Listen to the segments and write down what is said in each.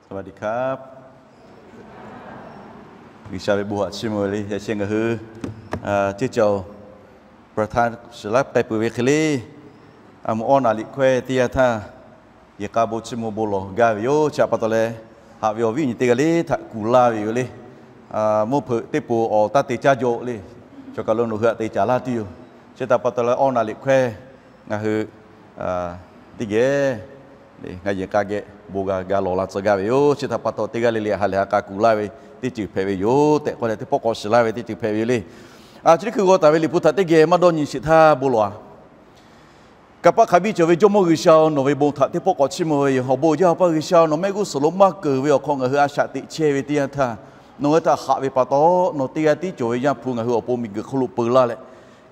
สวัสดีครับ G'uiˬsha ve bon haꞈ chiˇ mvuh ve le. Yaꞈ sheh ngaˬ hui ceˇ ca-oˬ, ประธาน shiˍ laˉ k'ai peuˬ ve hk'e le, a mvuhˇ awˇ naˍ liꞈ hkawehˇ teˇ yanˇ htaˇ, yehˬ k'a bon chiˇ mvuh bon lawˬ gaˇ ve yoˬ. Chi htaꞈ pa taw leh, haꞈ ve awˬ viˉ awˬ nyi teˇ g'aˇ le htaꞈ kuˬ laˇ ve yoˬ le. Mvuhˇ hpeuꞈ teˇ poˬ awˬ taˇ te caˇ jaw le. Chaw kaˬ lo nawˬ hui htaꞈ te caˍ laˇ tuˬ yoˬ. Chi htaꞈ pa taw leh awˇ naˍ liꞈ hkawehˇ ngaˬ hui teˇ geh, ngaˬ yehˬ k'a geh bon g'a ga lawˬ la tcuh gaˇ ve yoˬ. Chi htaꞈ pa taw teˇ g'aˇ le le ha lehˬ ha k'a kuˬ laˇ ve teˇ ceuˬ hpehꞈ ve yoˬ tehꞈ k'oˆ leh, teˇ pawˆ k'awꞈ shiˍ laˇ ve teˇ ceuˬ hpehꞈ ve yoˬ le. Chi teˇ hkui g'aw taˍ ve Liꞈ hpu htaꞈ teˇ geh maˇ dawˇ nyi sheˍ htaˇ bon lawˬ-a. Kanˇ paˆ hk'a biˇ cawˬ ve Jawˇmawˇ G'uiˬsha-oˬ, nawˬ ve bon htaꞈ teˇ pawˆ k'awꞈ chiˇ mvuh ve yoˬ. Awˬ bon jaˇ Awˬ pa G'uiˬsha-oˬ, nawˬ mehˆ g'uˇ suhˍ lo maˇ keunˍ ve awˬ hk'aw ngaˬ hui a shaꞈ teꞈ chehˇ ve teˇ yanˇ htaˇ, nawˬ ngaˬ hui htaꞈ haꞈ ve pa taw, nawˬ teˇ g'aˇ tiˉ cawˬ ve Yaˇ hpu ngaˬ hui awˬ pon miˬguiˬ hk'oˆ lo peu laˇ leh,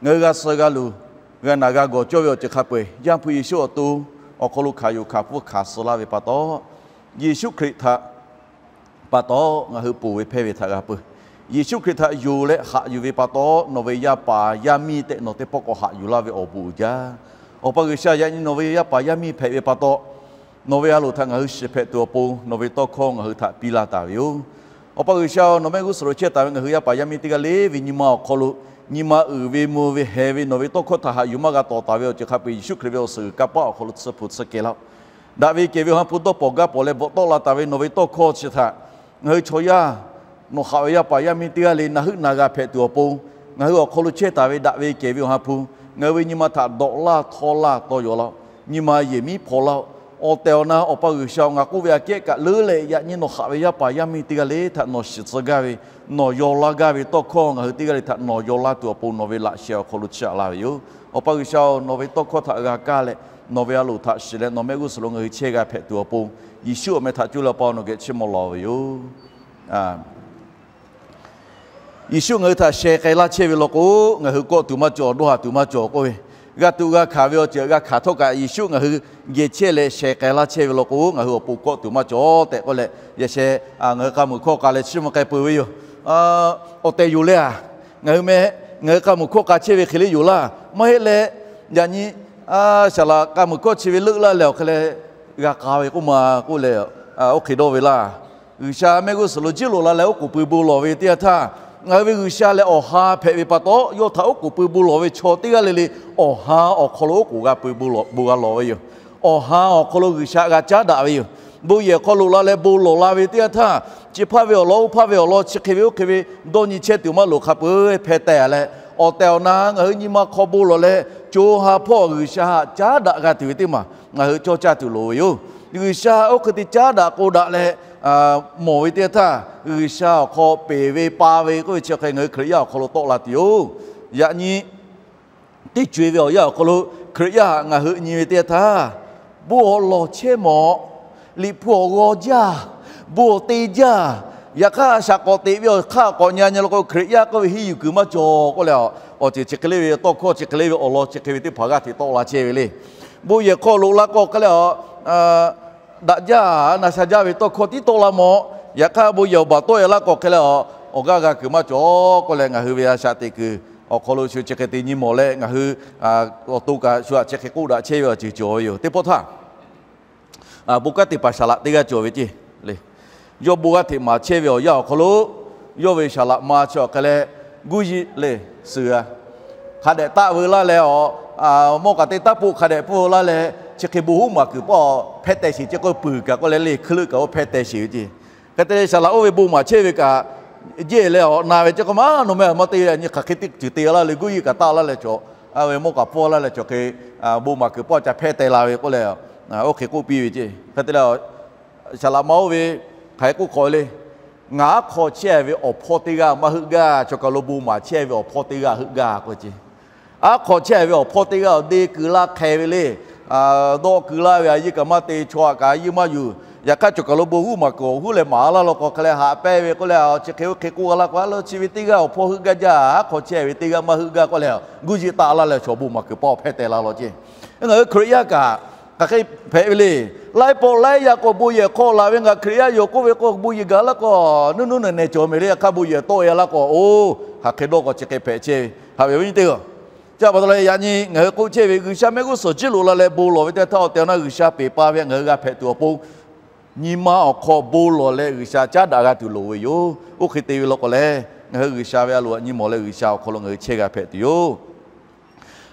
ngaˬ hui g'a suh g'a luˬ, g'a naˬ g'a gawˬ cawˇ ve awˬ ceuˬ hk'a peu-eˬ Yaˇ hpu Yeˍsuˆ awˬ to awˬ hk'aw lo hkanˍ yuˬ hkanˍ hpfuhˇ hkanˍ suh laˇ ve pa taw, Yeˍsuˆ Hkriꞈ htaꞈ pa taw ngaˬ hui ponˬ ve hpehˇ ve htaꞈ g'a peuˬ. Yeˍsuˆ Hkriꞈ htaꞈ yonˍ leh haꞈ yuˬ ve pa taw, nawˬ ve yaˇ paˍ yaˇ miˇ tehꞈ nawˬ teˇ pawˆ k'awꞈ haꞈ yuˬ laˇ ve awˬ bon uiˍ jaˇ. Awˬ pa G'uiˬsha, yaꞈ nyi nawˬ ve yaˇ paˍ yaˇ miˇ hpehꞈ ve pa taw, nawˬ ve a loˍ htaꞈ ngaˬ hui shiˍ hpehꞈ tuˬ awˬ pon nawˬ ve tawˇ hkawˇ ngaˬ hui htaꞈ piˇ laˇ taˍ ve yoˬ. Awˬ pa G'uiˬsha-oˬ, nawˬ mehˆ g'uˇ suhˍ lo chehˇ taˍ ve ngaˬ hui yaˇ paˍ yaˇ miˇ teˇ g'aˇ le ve nyi ma awˬ hk'aw lo, nyi ma uiˍ ve mvuh ve heh ve nawˬ ve tawˇ hkawˇ htaꞈ haꞈ yuˬ maˇ g'a tawˍ taˍ ve awˬ ceuˬ hk'a peu-eˬ Yeˍsuˆ Hkriꞈ ve awˬ suhˍ g'uiˬ kanˇ paˆ awˬ hk'aw lo tsuhˇ hpu tsuhˇ kehˬ laˇ-oˆ. Daꞈ ve kehˬ ve awˬ ha hpu dawˇ pawnˍ gaˇ pawnˍ leh bvuhꞈ tawˆ la taˍ ve nawˬ ve tawˇ hkawˇ chi htaꞈ ngaˬ hui chaw yaˇ, nawˬ haꞈ ve yaˇ paˍ yaˇ miˇ teˇ g'aˇ le naˬ heuˆ naˬ g'a hpehꞈ tuˬ awˬ pon, ngaˬ hui awˬ hk'aw lo chehˇ taˍ ve daꞈ ve kehˬ ve awˬ ha hpu ngaˬ hui ve nyi ma htaꞈ dawꞈ laˇ htawˇ laˇ tawˇ yaw laˇ-oˆ. Nyi ma yehˬ miˉ hpaw laˇ-oˆ. Awˬ tehˬ awˬ na Awˬ pa G'uiˬsha-oˬ, ngaˬ k'oˆ ve aꞈ kehˉ kaꞈ leuˉ leh yaꞈ nyi nawˬ haꞈ ve yaˇ paˍ yaˇ miˇ teˇ g'aˇ le htaꞈ nawˬ shiˍ tcuh gaˇ ve, nawˬ yaw laˇ gaˇ ve tawˇ hkawˇ ngaˬ hui teˇ g'aˇ le htaꞈ nawˬ yaw laˇ tuˬ awˬ pon nawˬ ve laꞈ sheh awˬ hk'aw lo chiˇ aꞈ laˇ ve yoˬ. Awˬ pa G'uiˬsha-oˬ, nawˬ ve tawˇ hkawˇ htaꞈ g'a kaˇ leh nawˬ ve a loˍ htaꞈ shiˍ leh nawˬ mehˆ g'uˇ suhˍ lo ngaˬ hui chehˇ g'a hpehꞈ tuˬ awˬ pon, Yeˍsuˆ awˬ meh htaꞈ coˇ leh Awˬ pa-oˬ, nawˬ geh chiˇ mvuh lawˬ ve yoˬ. Yeˍsuˆ ngaˬ hui htaꞈ sheh k'ai laˇ chehˇ ve law k'o, ngaˬ hui kawˆ tuˬ maˇ cawˬ, dawˇ haˍ tuˬ maˇ cawˬ k'oˆ ve, g'a tuꞈ g'a hkanˍ ve awˬ ceuˬ g'a hkanˍ htawˇ kaꞈ Yeˍsuˆ ngaˬ hui geh chehˇ leh sheh k'ai laˇ chehˇ ve law k'o, ngaˬ hui awˬ pon kawˆ tuˬ maˇ cawˬ tehꞈ k'oˆ leh, yaꞈ sheh ngaˬ hui k'a muiˬ hkawˇ k'a leh chiˇ mvuh k'ai peuˬ ve yoˬ. Awˬ tehˬ yoˬ le a, ngaˬ hui meh, ngaˬ hui k'a muiˬ hkawˇ k'a chehˇ ve hk'e le yoˬ laˇ. Maˇ heˆ leh, yaꞈ nyi saˍ laꞈ k'a muiˬ hkawˇ chi ve leuˆ laˇ leh awˬ hk'e leh g'a k'a ve k'oˆ ma k'oˆ leh, oˇ hk'e dawˇ ve laˇ. G'uiˬsha mehˆ g'uˇ suhˍ lo jiˇ loꞈ la leh oˉ k'oˍ pui bon lawˬ ve teˇ yanˇ htaˇ, ngaˬ hui ve G'uiˬsha lehˬ awˬ ha hpehꞈ ve pa taw, yawˇ htaꞈ oˉ k'oˍ pui bon lawˬ ve chaw teˇ g'aˇ le le awˬ ha awˬ hk'aw lo oˉ k'oˍ g'a pui bon g'a lawˬ ve yoˬ. Awˬ ha awˬ hk'aw lo G'uiˬsha g'a caˉ daꞈ ve yoˬ. Bon yehˬ hk'aw loꞈ la leh bon lawˬ la ve teˇ yanˇ htaˇ, chi hpaˇ ve awˬ lawn oˇ hpaˇ ve awˬ lawn chi hk'e ve oˇ hk'e ve dawˇ nyi chehˇ tuˬ maˇ loˍ hk'a peu-eˬ hpeh teh leh, awˬ tehˬ awˬ na ngaˬ hui nyi ma hk'aw bon lawˬ leh co ha hpawˇ G'uiˬsha htaꞈ caˉ daꞈ g'a tuˬ ve teˇ maˬ ngaˬ hui cawˇ caˇ tuˬ loˍ ve yoˬ. G'uiˬsha oˇ hk'e te caˉ daꞈ k'o daꞈ leh mawˬ ve teˇ yanˇ htaˇ, G'uiˬsha awˬ hk'aw peˬ ve pa ve k'oˆ ve chi hk'e ngaˬ hui Hkriꞈ yaˇ awˬ hk'aw lo tawˆ la tuˬ yoˬ. Yaꞈ nyi teˇ co-e ve awˬ yanˇ awˬ hk'aw lo Hkriꞈ yaˇ ngaˬ hui nyi ve teˇ yanˇ htaˇ, bon awˬ lawˬ chehˇ mawˬ, Liꞈ hpu awˬ g'aw jaˇ, bon awˬ te jaˇ. Yaꞈ hk'aˇ, a shaꞈ k'awꞈ teꞈ ve awˬ hk'aˇ k'awꞈ nyi nyi law k'o, Hkriꞈ yaˇ k'oˆ ve henˇ yuˬ kuiˬ maˇ cawˬ k'oˆ leh, awˬ ceuˬ chi hk'e le ve tawˇ hkawˇ chi hk'e le ve awˬ lawn chi hk'e ve teˇ hpaˍ g'aˇ hteꞈ tawˆ la chehˇ ve le. Bon yehˬ hk'aw loꞈ la k'o hk'e leh a, daꞈ jaˇ na sha jaˇ ve tawˇ hkawˇ tiˉ tawˆ la mawˬ. Yaꞈ hk'aˇ, bon yehˬ awˬ baˬ tawˆ e laˇ k'o hk'e leh a, awˬ g'aˇ g'a kuiˬ maˇ cawˬ k'oˆ leh, ngaˬ hui ve a shaꞈ teꞈ kuiˬ awˬ hk'aw lo shu chi hk'e te nyi mawˬ leh, ngaˬ hui awˬ to kaꞈ shu htaꞈ chi hk'e k'oˆ daꞈ chehˇ ve awˬ ceuˬ cawˬ ve yoˬ. Teˇ pawˆ htaˇ, bon kanˉ te paˍ saˍ laꞈ teˇ g'aˇ cawˬ ve ceˇ le. Yawˇ bon g'aˇ hteꞈ maˍ chehˇ ve awˬ yanˇ awˬ hk'aw lo, yawˇ ve saˍ laꞈ ma chi awˬ hk'e leh guˇ yiˇ le, suhˍ a, hk'a dehꞈ taˆ veu laˇ leh a, mawˇ k'aꞈ te taˉ poˆ hk'a dehꞈ pfuhˇ laˇ leh, chi hk'e bon huˉ maˍ kuiˬ pawˆ hpehˇ teh sheˍ ceˇ k'o, puiˬ kaꞈ k'oˆ leh le hkuiˉ leuˆ kaꞈ oˇ hpehˇ teh sheˍ ve ceˇ. Hk'e te leh saˍ laꞈ oˇ ve bon maˍ chehˇ ve kaꞈ, jehˇ leh a na ve ceˇ k'o, maˇ nawˬ meh maˇ te, nyi hk'aˬ hk'e teˇ ceuˬ te laˇ le, guˇ yiˇ kaꞈ taˆ laˇ leh cawˬ, a ve mawˇ k'aꞈ pfuhˇ laˇ leh cawˬ hk'e, bon maˍ kuiˬ pawˆ ca hpehˇ teh la ve k'oˆ leh, oˇ hk'e k'oˆ piˇ ve ceˇ. Hk'e te leh, saˍ laꞈ ma oˇ ve hk'aˬ hk'e k'oˆ hk'aw le, Ngaˬ aˉ hk'aw chehˇ ve awˬ hpawˇ teˇ g'aˇ maˇ heuˆ gaˇ, chaw kaˬ lo bon maˍ chehˇ ve awˬ hpawˇ teˇ g'aˇ heuˆ gaˇ k'oˆ ceˇ. Aˉ hk'aw chehˇ ve awˬ hpawˇ teˇ g'aˇ awˬ deˇ keu laˇ hk'e ve le. Dawˆ keu laˇ ve a yehˇ kaꞈ maˇ te, chaw aꞈ kaꞈ a yehˇ maˇ yuˬ. Yaꞈ hk'aˇ, chaw kaˬ lo bon huˉ maˍ kuiˬ awˬ huˉ leh maˍ laˇ law k'o hk'e leh haꞈ pehnˇ ve k'oˆ leh, chi hk'e oˇ hk'e k'oˆ g'a laˇ k'o, a lo chi ve teˇ g'aˇ awˬ hpawˇ heuˆ gaˇ jaˇ, aˉ hk'aw chehˇ ve teˇ g'aˇ maˇ heuˆ gaˇ k'oˆ leh, guˇ yiˇ taˆ laˇ leh chaw bon maˍ kuiˬ pawˆ hpehˇ teh la law ceˇ. Ngaˬ hui Hkriꞈ yaˇ kaꞈ hk'aˬ hk'e hpehꞈ ve le. Laiˉ pawˆ laiˉ yaˇ k'o bon yehˬ hk'aw laˬ ve, ngaˬ Hkriꞈ yaˇ yoˬ k'oˆ ve k'o, bon yehˬ gaˬ laˇ k'o, nuˇ nuˇ nehˬ nehˬ cawˬ mehˍ le. Yaꞈ hk'aˇ, bon yehˬ tawˆ e laˇ k'o, oˇ, hk'aˬ hk'e dawˇ k'o chi hk'e hpehꞈ chehˇ ve, haꞈ ve awˬ viˉ nyi teˇ g'aˇ. Chi pa taw leh, yaꞈ nyi ngaˬ hui k'oˆ chehˇ ve, G'uiˬsha mehˆ g'uˇ suhˍ jiˇ loꞈ la leh bon lawˬ ve teˇ htaˇ, awˬ tehˬ awˬ na G'uiˬsha peˬ pa ve ngaˬ hui g'a hpehꞈ tuˬ awˬ pon nyi ma awˬ hk'aw bon lawˬ leh G'uiˬsha caˉ daꞈ g'a tuˬ loˍ ve yoˬ. Oˇ hk'e te ve law k'o lehˬ, ngaˬ hui G'uiˬsha ve a loˍ htaꞈ nyi mawˬ leh G'uiˬsha awˬ hk'aw lo ngaˬ hui chehˇ g'a hpehꞈ tuˬ yoˬ.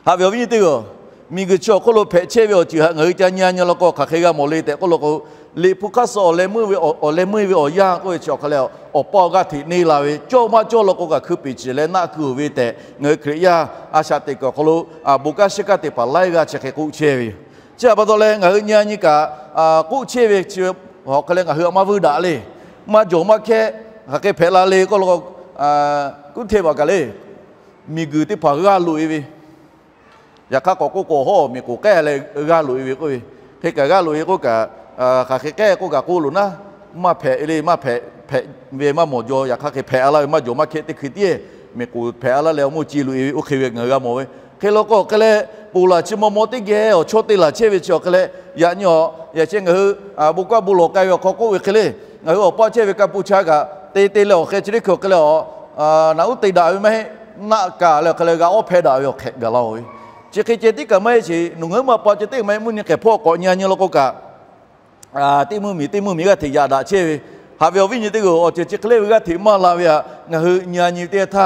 Haꞈ ve awˬ viˉ nyi teˇ g'aˇ, miˬguiˬ chi awˬ hk'oˆ lo hpehꞈ chehˇ ve awˬ ceuˬ htaꞈ ngaˬ hui ca nyi a nyi law k'o hk'aˬ hk'e g'a mawˬ le tehꞈ k'oˆ law k'o, Liꞈ hpu hk'aˇ suh awˬ leh meuˇ ve awˬ, awˬ leh meuˇ ve awˬ yanˇ k'oˆ ve chi awˬ hk'a leh, awˬ pa awˬ g'aˇ hteꞈ neˇ la ve, cawˇ maˇ cawˇ law k'o kaꞈ hkui peˍ ciˍ leh naˆ keu ve tehꞈ ngaˬ hui Hkriꞈ yaˇ a shaꞈ teꞈ kuiˬ awˬ hk'aw lo bon kanˉ shiˉ kanˉ teˇ hpaˍ laiˉ g'aˇ chi hk'e k'oˆ chehˇ ve yoˬ. Chi htaꞈ pa taw leh ngaˬ hui nyi a nyi kaꞈ k'oˆ chehˇ ve chi awˬ hk'a leh ngaˬ hui a maˇ vuiˇ daꞈ le. Maˇ jawˬ maˇ hkehˇ hk'aˬ hk'e hpehꞈ la le k'oˆ law k'o, kuˉ hteˇ baˬ kaꞈ le, miˬguiˬ teˇ hpaˍ g'aˇ loꞈ e ve, yaꞈ hk'aˇ k'awꞈ k'oˆ k'o, hawˉ miˬ k'oˍ k'ehˉ leh g'aˇ loꞈ e ve k'oˆ ve, hk'e kaꞈ g'aˇ loꞈ e k'oˆ kaꞈ, hk'aˬ hk'e k'ehˉ k'oˆ kaꞈ k'oˆ loˬ naˉ, maˇ hpehꞈ le, maˇ hpehꞈ, hpehꞈ ve maˇ mawˬ jaw, yaꞈ hk'aˇ hk'e hpehꞈ a laˇ ve maˇ jawˬ maˇ hkehˇ teˇ hkui tiˉ miˬ k'oˍ hpehꞈ a laˇ leh awˬ moˇ ce loꞈ e ve oˇ hk'e ve ngaˬ hui g'a mawˬ ve. Hk'e law k'o hk'e leh, ponˬ laˬ chi maw maw teˇ geh awˬ chawˇ te laˬ chehˇ ve chi awˬ hk'a leh, yaꞈ nyi awˬ yaꞈ chi ngaˬ hui bon kaˇ bon lawˬ k'ai ve awˬ hk'aw k'oˆ ve hk'e le, ngaˬ hui awˬ paˇ chehˇ ve Kaˇ puˇ chaˇ kaꞈ te te leh awˬ hk'e chi teˇ hkui awˬ hk'a leh a, naꞈ uˉ te daꞈ ve maˇ heˆ, naˆ kaˬ leh awˬ hk'a leh g'a awˉ hpehˇ daꞈ ve awˬ hk'e gaˬ la-o ve. Chi hk'e ceh tiˉ kaꞈ maˇ heˆ sheˍ, nawˬ ngaˬ hui maˇ pa ceh teˇ maˇ heˆ, mvuhˇ nyi k'ehˬ hpawˇ k'awꞈ nyi a nyi law k'o kaꞈ, teˇ mvuhˇ miˬ teˇ mvuhˇ miˬ g'aˇ hteꞈ yaꞈ daꞈ chehˇ ve. Haꞈ ve awˬ viˉ nyi teˇ g'aˇ, awˬ ceuˬ chi hk'e le ve g'aˇ hteꞈ maˇ la ve htaꞈ ngaˬ hui nyi a nyi ve teˇ yanˇ htaˇ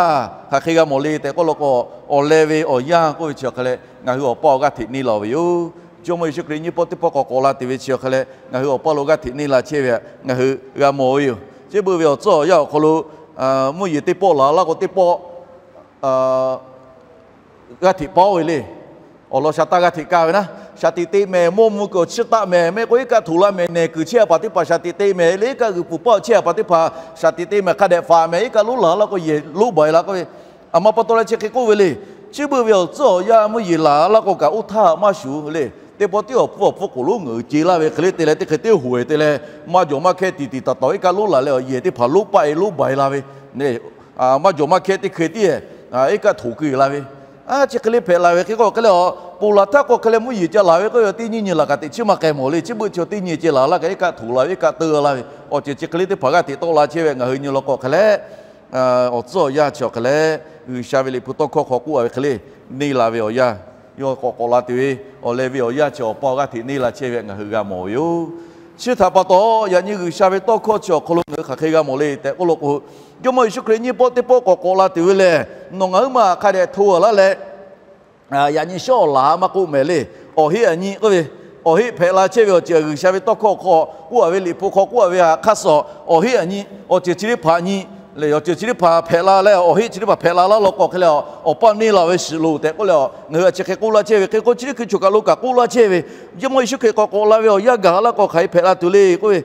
hk'aˬ hk'e g'a mawˬ le tehꞈ k'oˆ law k'o, awˬ leh ve awˬ yanˇ k'oˆ ve chi awˬ hk'a leh ngaˬ hui awˬ paˇ awˬ g'aˇ hteꞈ neˇ la ve yoˬ. Jawˇmawˇ Yeˍsuˆ Hkriꞈ nyiˇ pawˆ teˇ pawˆ k'awꞈ k'awꞈ la tuˬ ve chi awˬ hk'a leh ngaˬ hui awˬ paˇ lo g'aˇ hteꞈ neˇ la chehˇ ve htaꞈ ngaˬ hui g'a mawˬ ve yoˬ. Chi beuꞈ ve awˬ tcuhˉ awˬ yanˇ awˬ hk'aw lo mvuhˇ yeˬ teˇ pawˆ laˬ laˇ k'o teˇ pawˆ g'aˇ hteꞈ paoˉ ve le. Awˬ lawn sha taˇ g'aˇ hteꞈ kaˇ ve naˉ, shaˍ tiꞈ te mehˍ, mawˇ mvuh kuiˬ awˬ chiˇ taˆ mehˍ, mehˆ k'o iˉ kaˆ htoꞈ la mehˍ, nehˬ kuiˬ chehˇ a paˍ teˇ hpaˍ shaˍ tiꞈ te mehˍ le, iˉ kaˆ g'uiˬ pfuhˍ paˆ awˬ chehˇ a paˍ teˇ hpaˍ shaˍ tiꞈ te mehˍ, hk'a dehꞈ faˍ mehˍ, iˉ kaˆ lonˉ laˬ laˇ k'o yehˬ lonˉ baˬ e la k'oˆ ve. A ma pa taw leh chi hk'e k'oˆ ve le. Chi beuꞈ ve awˬ tcuhˉ awˬ yanˇ mvuhˇ yeˬ laˬ laˇ k'o kaꞈ oˇ htaˇ maˇ shuˍ le. Teˇ pawˆ tiˉ awˬ hpfuhˇ awˬ hpfuhˇ k'oˍ lonˉ ngaˬ hui ce laˇ ve hk'e le te leh teˇ hk'e teˇ hoꞈ te leh maˇ jawˬ maˇ hkehˇ tiꞈ tiꞈ taˍ taˍ iˉ kaˆ lonˉ laˬ leh awˬ yehˬ teˇ hpaˍ lonˉ paˆ e lonˉ baˬ e la ve. Maˇ jawˬ maˇ hkehˇ teˇ hk'e tiˉ iˉ kaˆ htoꞈ keu e la ve. Chi hk'e le hpehꞈ la ve hk'e k'o hk'e le a, ponˬ laˬ htaˇ k'o hk'e leh mvuhˇ yeˬ ca laˬ ve k'oˆ ve teˇ nyiˇ nyi laˬ kaꞈ teꞈ chiˉ maˇ k'ai mawˬ le. Chi beuꞈ chi teˇ nyi ce laˬ laˇ kaꞈ iˉ kaˆ htoꞈ la ve iˉ kaˆ teu laˇ ve awˬ ceuˬ chi hk'e le teˇ hpaˍ g'aˇ hteꞈ tawˆ la chehˇ ve ngaˬ hui nyi law k'o hk'e leh, awˬ tcuhˉ awˬ yanˇ chi awˬ hk'a leh G'uiˬsha ve Liꞈ hpu tawˇ hkawˇ hk'aw k'oˆ a ve hk'e le, neˇ la ve awˬ yanˇ, yawˇ k'awꞈ k'awꞈ la tuˬ ve awˬ leh ve awˬ yanˇ chi awˬ paˇ awˬ g'aˇ hteꞈ neˇ la chehˇ ve ngaˬ hui g'a mawˬ ve yoˬ. Chi htaꞈ pa taw yaꞈ nyi G'uiˬsha ve tawˇ hkawˇ chi awˬ hk'aw lo ngaˬ hui hk'aˬ hk'e g'a mawˬ le tehꞈ k'oˆ law k'o, Jawˇmawˇ Yeˍsuˆ Hkriꞈ nyiˇ pawˆ teˇ pawˆ k'awꞈ k'awꞈ la tuˬ ve lehˬ, nawˬ ngaˬ huiˉ ma hk'a dehꞈ hto a laˇ leh, yaꞈ nyi shawˉ awˬ laˬ maˇ k'oˆ mehˍ le. Awˬ heˆ aꞈ nyi k'oˆ ve, awˬ heˆ hpehꞈ la chehˇ ve awˬ ceuˬ G'uiˬsha ve tawˇ hkawˇ hk'aw k'oˆ a ve, Liꞈ hpu hk'aw k'oˆ a ve htaꞈ hk'aˇ suh awˬ heˆ aꞈ nyi, awˬ ceuˬ chi teˇ hpaˍ nyi le. Awˬ ceuˬ chi teˇ hpaˍ hpehꞈ la leh awˬ heˆ chi teˇ hpaˍ hpehꞈ la laˇ law k'o hk'e leh, awˬ paˇ neˇ la ve shiˍ loˬ tehꞈ k'oˆ leh, ngaˬ hui a chi hk'e k'oˆ laˇ chehˇ ve hk'e k'o chi teˇ hkui choˬ kaˬ lo kaꞈ k'oˆ laˇ chehˇ ve, Jawˇmawˇ Yeˍsuˆ Hkriꞈ k'awꞈ k'awꞈ la ve awˬ yanˇ gaˬ laˇ k'o hk'aˬ hk'e hpehꞈ la tuˬ le k'oˆ ve,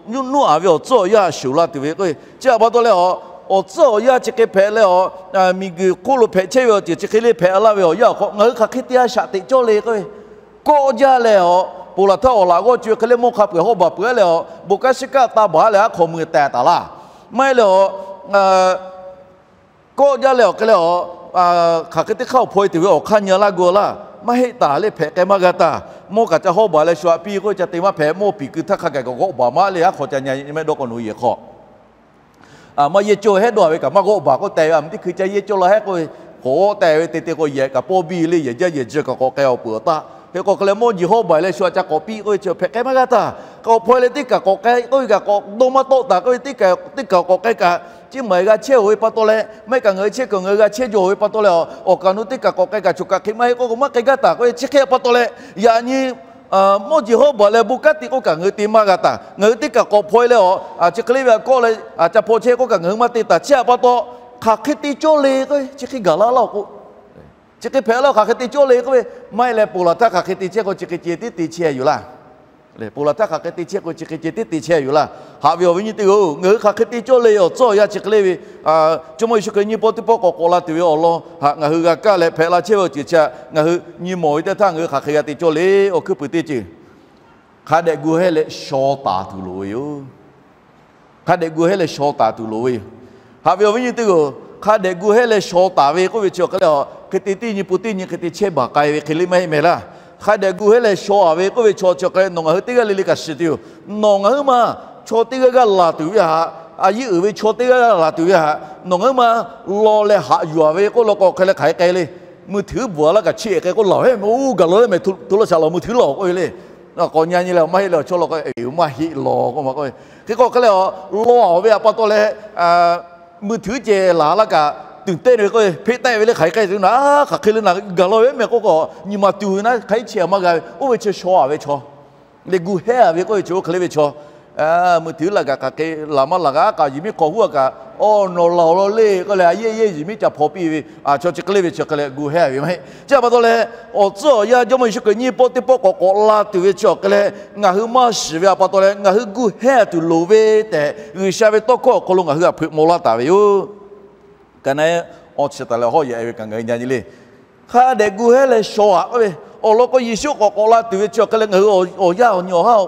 nuˇ nuˇ aꞈ ve awˬ tcuhˉ awˬ yanˇ shuˍ la tuˬ ve k'oˆ ve. Chi htaꞈ pa taw leh a, awˬ tcuhˉ awˬ yanˇ chi hk'e hpehꞈ leh a, miˬguiˬ hk'oˆ lo hpehꞈ chehˇ ve awˬ ceuˬ chi hk'e le hpehꞈ laˇ ve awˬ yanˇ awˬ hk'aw ngaˬ hui hk'aˬ hk'e te a shaꞈ teꞈ cawˇ le k'oˆ ve, kawˆ jaˇ leh a, ponˬ laˬ htaˇ awˬ laꞈ g'awˇ co e hk'e le mawˇ hk'a peu-eˬ hawˉ baˬ peuˬ a leh a, bon kanˉ shiˉ kanˉ taˇ baˬ a leh aˉ hk'aw mui tehˬ taˍ laˇ. Maˇ heˆ leh a, kawˆ jaˇ leh awˬ hk'e leh a, hk'aˬ hk'e teˇ hk'aˇ awˬ hpaw e tuˬ ve awˬ hk'aˇ nyi a laˇ gu laˇ. Maˇ heˆ taˍ le, hpehꞈ k'ai maˇ g'a taˍ. Mawˇ kaꞈ ca hawˉ baˬ leh shu aꞈ piˇ k'oˆ ve ca te maˇ hpehꞈ. Mawˇ piˍ keu htaˇ hk'a gaˬ kaꞈ g'awˆ baˬ maˇ le, aˉ hk'aw ca nyi mehˆ dawˇ k'aw nawˬ yehˬ hk'aw maˇ yehˇ cawˇ hehˉ dawˇ ve kaꞈ maˇ g'awˆ baˬ k'oˆ teh ve, a meuˇ teˇ hkui ca yehˇ cawˇ la hehˉ k'oˆ ve, k'awꞈ g'awˆ teh ve te te k'o yehˬ kaꞈ pawˇ biˇ le, yehˬ jaˇ yehˬ ji kaꞈ k'awꞈ k'ai awˬ peuˬ awˬ taˆ. Hk'e k'o hk'e leh mawˇ jeˬ hawˉ baˬ leh shu aꞈ ca k'awꞈ piˇ k'oˆ ve chi hpehꞈ k'ai maˇ g'a taˍ. K'awꞈ hpaw e leh teˇ kaˬ k'awꞈ k'ai k'oˆ ve kaꞈ k'awꞈ dawˇ maˇ tawˆ taˍ k'oˆ ve, teˇ kaˬ teˇ kaˬ k'awꞈ k'ai kaꞈ, chi maˬ g'a chehˇ-oˬ ve pa taw leh, maˇ heˆ kaꞈ ngaˬ hui chehˇ kuiˬ ngaˬ hui g'a chehˇ jaw ve pa taw leh, awˬ kaˬ nu teˇ kaˬ k'awꞈ k'ai kaꞈ choˬ kaˬ hk'e maˇ heˆ k'oˆ k'o maˇ k'ai gaˇ taˍ k'oˆ ve chi hk'e pa taw leh, yaꞈ nyi mawˇ jeˬ hawˉ baˬ leh bon kanˉ te k'oˆ kaꞈ ngaˬ hui te maˇ g'a taˍ. Ngaˬ hui teˇ kaˬ k'awꞈ hpaw e leh a, chi hk'e le ve a kawˆ leh a ca hpaw chehˇ k'oˆ kaꞈ ngaˬ hui maˇ te taˍ. Chi htaꞈ pa taw hk'aˬ hk'e te cawˇ le k'oˆ ve chi hk'e gaˬ la laˇ-oˬ k'o, chi hk'e hpehꞈ laˇ-oˬ, hk'aˬ hk'e te cawˇ le k'oˆ ve, maˇ heˆ leh ponˬ laˬ htaˇ hk'aˬ hk'e te chehˇ k'o chi hk'e ceh tiˉ te chehˇ yoˬ laˇ. Ponˬ laˬ htaˇ hk'aˬ hk'e te chehˇ k'o chi hk'e ceh tiˉ te chehˇ yoˬ laˇ. Haꞈ ve awˬ viˉ nyi teˇ g'aˇ-oˬ, ngaˬ hui hk'aˬ hk'e te cawˇ le awˬ tcuhˉ awˬ yanˇ chi hk'e le ve, Jawˇmawˇ Yeˍsuˆ Hkriꞈ nyiˇ pawˆ teˇ pawˆ k'awꞈ k'awꞈ la tuˬ ve awˬ lawn htaꞈ ngaˬ hui g'a kaˇ leh hpehꞈ la chehˇ ve awˬ ceuˬ chi htaꞈ ngaˬ hui nyi mawˬ ve teˇ htaˇ ngaˬ hui hk'aˬ hk'e g'a te cawˇ le. Awˬ hkuiˉ puiˍ teˇ ceuˬ, hk'a dehꞈ gu hehˉ leh shaw taˍ tuˬ loˍ ve yoˬ. Hk'a dehꞈ gu hehˉ leh shaw taˍ tuˬ loˍ ve yoˬ. Haꞈ ve awˬ viˉ nyi teˇ g'aˇ-oˬ, hk'a dehꞈ gu hehˉ leh shaw taˍ ve k'oˆ ve chi awˬ hk'e leh a, hk'e te teˇ nyi pun teˇ nyi hk'e te chehˇ baˬ k'ai ve hk'e le maˇ heˆ mehˍ laˇ. Hk'a dehꞈ gu hehˉ leh shaw taˍ ve k'oˆ ve chaw chi awˬ hk'e leh nawˬ ngaˬ hui teˇ g'aˇ le le kaꞈ shiˍ tuˬ yoˬ. Nawˬ ngaˬ huiˉ ma chaw teˇ g'aˇ g'aˇ laˬ tuˬ ve htaꞈ, a yeˇ uiˍ ve chaw teˇ g'aˇ g'aˇ laˬ tuˬ ve htaꞈ nawˬ ngaˬ huiˉ ma law leh haꞈ yuˬ a ve k'oˆ law k'o hk'e leh hk'aˬ hk'e k'ai le. Mui htuiˉ bvuhꞈ a laˇ kaꞈ chi hk'e k'oˆ laˬ hehˉ meh, oˇ gaˬ law leh meh hto lo shaˍ laˬ mui htuiˉ laˬ k'oˆ ve le. K'awꞈ nyi nyi leh maˇ heˆ leh awˬ chawˇ law k'o, eˬ, maˇ heˆ law k'oˆ ma k'o, hk'e k'o hk'e leh a, law ve htaꞈ pa taw leh, mui htuiˉ ceh laˬ laˇ kaꞈ, tuˬ teˇ ve k'o hpeˆ tehˆ ve le, hk'aˬ hk'e te na, hk'aˬ hk'e le na gaˬ law ve mehˍ k'oˆ k'o, nyi ma tuˬ ve naˉ hk'aˬ hk'e chehˇ a maˇ g'a ve, oˇ ve chi shaw a ve chaw le, gu hehˉ a ve k'oˆ ve chi oˇ hk'e le ve chaw, mui htuiˉ laˬ kaꞈ hk'aˬ hk'e laˬ maˇ laˬ g'a kaꞈ, yehˬ miˉ hk'awꞈ huˉ a kaꞈ, awˬ nawˬ laˬ awˬ law le k'oˆ leh, a yehˇ yehˇ yehˬ miˉ ca hpaw piˇ ve, a chaw chi hk'e le ve chi hk'e leh gu hehˉ ve maˇ heˆ. Chi a pa taw leh, awˬ tcuhˉ awˬ yanˇ Jawˇmawˇ Yeˍsuˆ Hkriꞈ nyiˇ pawˆ teˇ pawˆ k'awꞈ k'awꞈ la tuˬ ve chi awˬ hk'e leh, ngaˬ hui maˇ shiˍ ve a pa taw leh ngaˬ hui gu hehˉ tuˬ loˍ ve tehꞈ, G'uiˬsha ve tawˇ hkawˇ awˬ hk'aw lo ngaˬ hui htaꞈ hpeuꞈ maw laˇ taˍ ve yoˬ. Ka na awˬ chi taˍ leh hawˉ yaꞈ e ve kaꞈ ngaˬ hui nyi nyi le. Hk'a dehꞈ gu hehˉ leh shaw aꞈ k'oˆ ve, awˬ lawn k'o Yeˍsuˆ k'awꞈ k'awꞈ la tuˬ ve chi awˬ hk'e leh ngaˬ hui awˬ yanˇ awˬ nyi awˬ haˉ